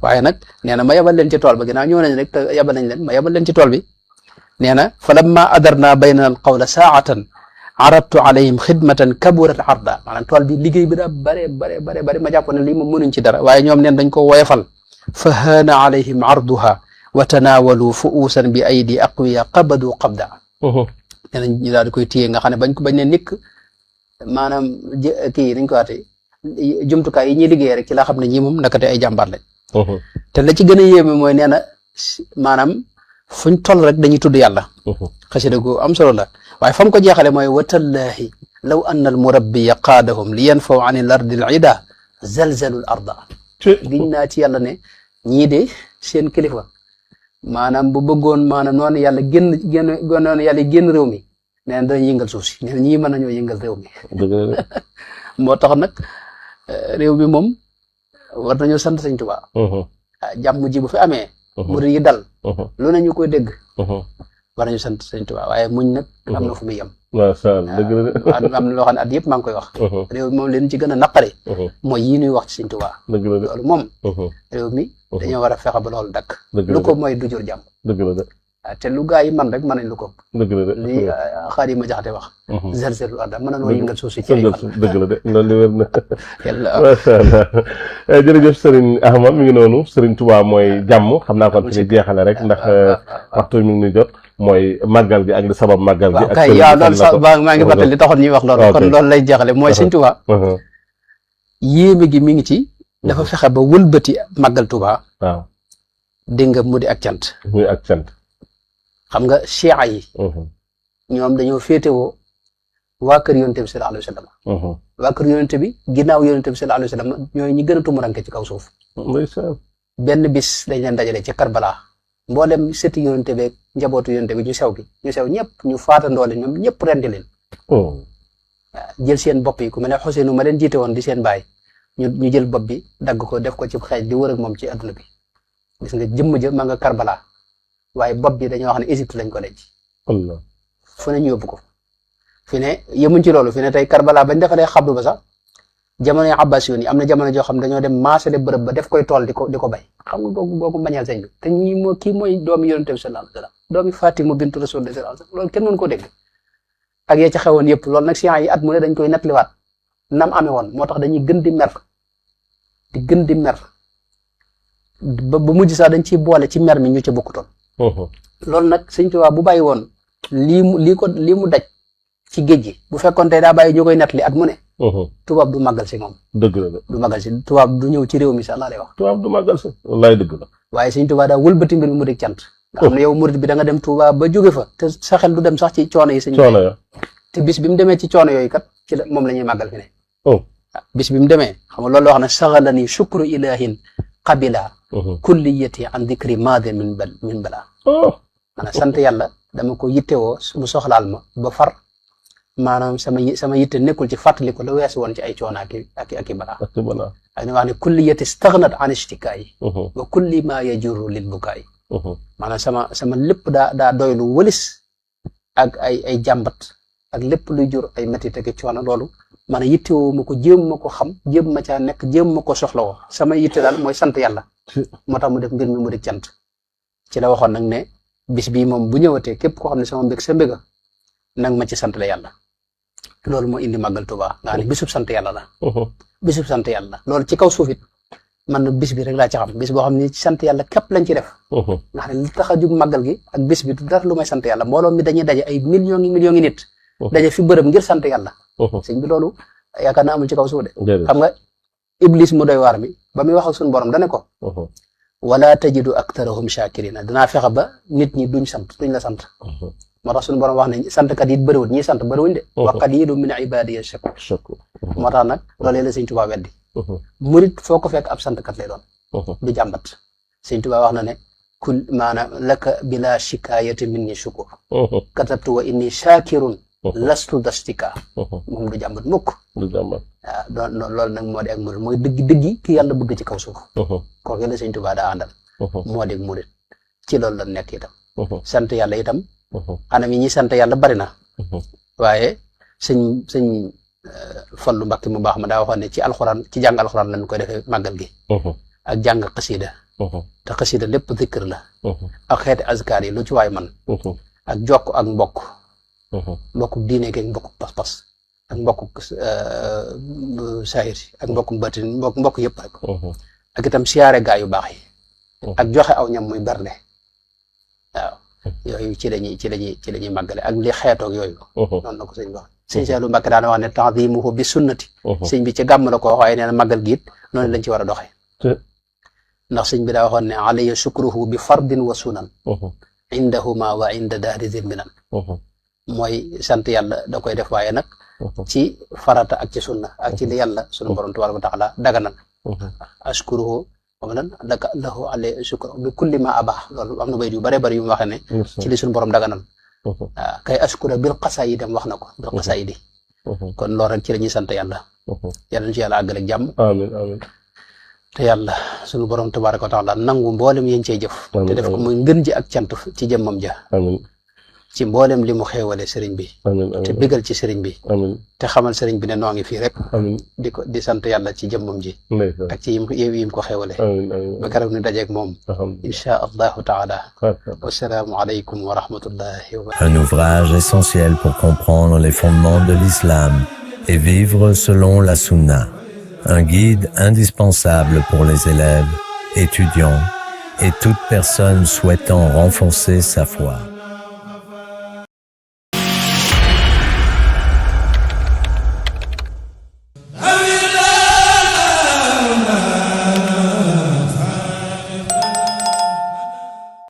B: waaye nag nee na ma yabal leen ci tool ba ginnaaw ñëw nañ rek te yabal nañ leen ma yabal leen ci tool bi nee na fa lamma adarna baynana al qawla saatan aradtu alayhim xidmatan kaburat arda maanaam tool bi liggéey bi daa bare ma jàpp ne lii moom mënuñ ci dara waaye ñoom neen dañ ko woyefal fa haana alayhim arduha wa tanaawalu fuusan bi aydi aqwiya qabadu qabda nee nañ ñu daal di koy téye nga xam ne bañ ne nikk maanaam kii dañ ko waate jumtukaay yi ñuy liggéey rek ci laa xam ne ñii moom nakate ay jàmbaar lañ te la ci gën a yéeme mooy nee na maanaam fuñ toll rek dañuy tudd yàlla xasida gu am solo la waaye fa mu ko jeexale mooy watallaahi law anna al murabbiya qaadahum li yanfaw an il ardi al ida zalzalu al arda giñ naa ci yàlla ne ñii de seen kilifa maanaam bu bëggoon maanaam noonu yàlla noonu yàlla génn réew mi nee na dañuy yëngal suuf si nee na ñii mën nañoo yëngal réew mi moo tax nag réew mi moom war nañoo sant Sëñ Tuubaa jàmm ji bu fi amee murid yi dal lu ne ñu koy dégg war nañu sant Sëñ Tuubaa waaye muñ nag am na fu muy yem
C: macha allah dëgg la
B: am na loo xam ne at yëpp maa ngi koy wax réew mi moom leen ci gën a naqari mooy yii ñuy wax ci Sëñ Tuubaa
C: dëgg la
B: loolu moom réew mi dañoo war a fexe ba loolu dakk lu ko mooy du jur jàmm
C: dëgg la de
B: te lu gaa yi man rek mën nañ lu ko
C: dëgg la de
B: li Xaadima Jaxate wax zelzelu arda mën nañoo yëngal suuf si ci ay fan
C: dëgg la de loolu wér na
B: yàlla
C: macha allah jërëjëf Serigne Ahmad mi ngi noonu Serigne Touba mooy jàmm xam naa kon fi ñu jeexale rek ndax waxtu mi ngi ni jot mooy màggal gi ak li sabab màggal gi ak
B: kay yaa loolu sax maa ngi fàttali li taxoon ñuy wax loolu kon loolu lay jeexale mooy Sëñ Tuubaa yéeme gi mi ngi ci dafa fexe ba wëlbati màggal Tuubaa
C: waaw
B: dégg nga mu di ak cant
C: muy ak cant
B: xam nga chia yi ñoom dañoo féetewoo waa kër yonent bi sallallahu alayhi wa sallam waa kër yonent bi ginnaaw yonent bi sallallahu alayhi wa sallam ñooy ñi gën a tumuranke ci kaw suuf benn bis dañ leen dajale ci Karbala mboolem sëti yonent bi ak njabootu yonent bi ñu sew ñëpp ñu faatandoole ñoom ñëpp rendi leen jël seen bopp yi ku mel ne Xuseenu ma leen jiite woon di seen baay ñu jël bopp bi dagg ko def ko ci xeej di wër ak moom ci adduna bi gis nga jëmm ja ma nga Karbala waaye bopp bi dañoo wax ne Égypte lañ ko denc fu ne ñu yóbbu ko fi ne yemuñ ci loolu fi ne tey Karbala bañ defalee xabru ba sax jamono yi Abbas yoon yi am na jamono joo xam dañoo dem maasale bërëb ba def koy tool di ko bay xam nga googu mbañal sëñ bi te kii mooy doomi yonent bi sallallahu alayhi wa sallam doomi Fatima bintu Rasul sallallahu alayhi wa sallam loolu kenn mën koo dégg ak ya ca xewoon yëpp loolu nag science yi at mu ne dañ koy nettaliwaat nam amee woon moo tax dañuy gën di mer ba mujj sax dañ ciy boole ci mer mi ñu ca bokkutoon loolu nag Sëñ Tuubaa bu bàyyi woon lii mu daj ci géej gi bu fekkoon tey daa bàyyi ñu koy nettali at mu ne tubaab du màggal si moom
C: dëgg la
B: du màggal si tubaab du ñëw ci réew mi sax laa lay wax
C: tubaab du màggal si wallaay dëgg la
B: waaye Sëñ Tuubaa daa wëlbati mbir mi mu di cant nga xam ne yow murid bi da nga dem Tuubaa ba jóge fa te sa xel du dem sax ci coono yi sëñ te bis bi mu demee ci coono yooyu kat ci la moom la ñuy màggal fi ne bis bi mu demee xam nga loolu wax na saxalani shukru ilahin qabila kulliyati an dikri maade min bala maanaam sant yàlla dama ko yittewoo mu soxlaal ma ba far maanaam sama yitte nekkul ci fàttali ko la weesu woon ci ay coono ak i balaa ak ni wax ne kulliyati stagnat an ishtikaay wa kulli ma yajurru lil bukaay maanaam sama lépp daa doylu wëlis ak ay jàmbat ak lépp luy jur ay métit ak coono loolu maanaam yittewoo ma ko jéem ma ko xam jéem ma caa nekk jéem ma ko soxlawoo sama yitte daal mooy sant yàlla moo tax mu def mbir mi mu di cant ci la waxoon nag ne bis bii moom bu ñëwatee képp koo xam ne sama mbég sa mbéga nag ma ci sant la yàlla loolu moo indi màggal Tuubaa nga xam ne bisub sant yàlla la bisub sant yàlla loolu ci kaw suuf it man nag bis bi rek laa ci xam bis boo xam ne ci sant yàlla képp lañ ci def nga xam ne li tax a jug màggal gi ak bis bi du dara lu may sant yàlla mbooloo mi dañuy daje ay millions yi nit daje fi bërëb ngir sant yàlla sëñ bi loolu yaakaar naa amul ci kaw suuf de xam nga iblis mu doy waar mi ba muy wax ak suñu borom dane ko wala tajidu aktarahum shakirina danaa fexe ba nit ñi duñ la sant moo tax suñu borom wax ne santkat yi bëriwul ñi sant bëriwuñ de wa qalilun min ibadiya shakur moo tax nag loolee la sëñ Tuubaa weddi murit foo ko fekk ab santkat lay doon du jàmbat sëñ Tuubaa wax na ne kul maanaam laka bila shikayati minni shukur katabtu wa inni shakirun lastu dastika moom du jàmbat mukk waaw loolu nag moo di ak murit mooy dëggi ki yàlla bëgg ci kaw suuf kooku la sëñ Tuubaa daa àndal moo di ak murit ci loolu la nekk itam sant yàlla itam anam yi ñuy sant yàlla bari na waaye sëñ Fallu Mbàkke mu baax ma daa waxoon ne ci alxuraan ci jàng alxuraan lañ koy defee màggal gi ak jàng xasida te xasida lépp zikr la ak xeeti azkaar yi lu ci waay man ak jokk ak mbokk mbokku diine geeg mbokku pas-pas ak mbokku saahir si ak mbokku batin mbokk yëpp rek ak itam siyaare gaa yu baax yi ak joxe aw ñam muy bernde waaw yooyu ci lañuy màggale ak li xeetoog yooyu noonu la ko sëñ wax sëñ Saliou Mbacké daana wax ne ta'zimuhu bi sunnati sëñ bi ci gàmm la ko wax waaye nee na màggal gi it noonu lañ ci war a doxee ndax sëñ bi daa waxoon ne alayya shukruhu bi fardin wa sunan indahuma wa inda dahri zilminan mooy sant yàlla da koy def waaye nag ci farata ak ci sunna ak ci li yàlla sunu borom tabaraka wa taala daganal ashkuruhu lan daka lahu alayhi shukru bi kulli ma abaax loolu am na bayit yu bare bari yu mu waxee ne ci li sunu borom daganal waaw kay ashkura bil qasaayid dem wax na ko bil qasaayid kon loolu rek ci la ñuy sant yàlla yàlla ñu ci yàlla àggale jàmm
C: amiin
B: te yàlla sunu borom tabaraka wa taala nangu mboolem yéen cey jëf te def ko muy ngën ji ak cant ci jëmmam ja ci mboolem li mu xéewale sëriñ bi te bégal ci sëriñ bi te xamal sëriñ bi ne noo ngi fii rek di sant yàlla ci jëmmam ji ak ci yim ko xéewale ba keroog ni dajeeg moom insha allahu taala wasalaamu aleykum wa rahmatullahi wa barakatuh.
A: Un ouvrage essentiel pour comprendre les fondements de l'islam et vivre selon la sunna. Un guide indispensable pour les élèves, étudiants et toute personne souhaitant renforcer sa foi.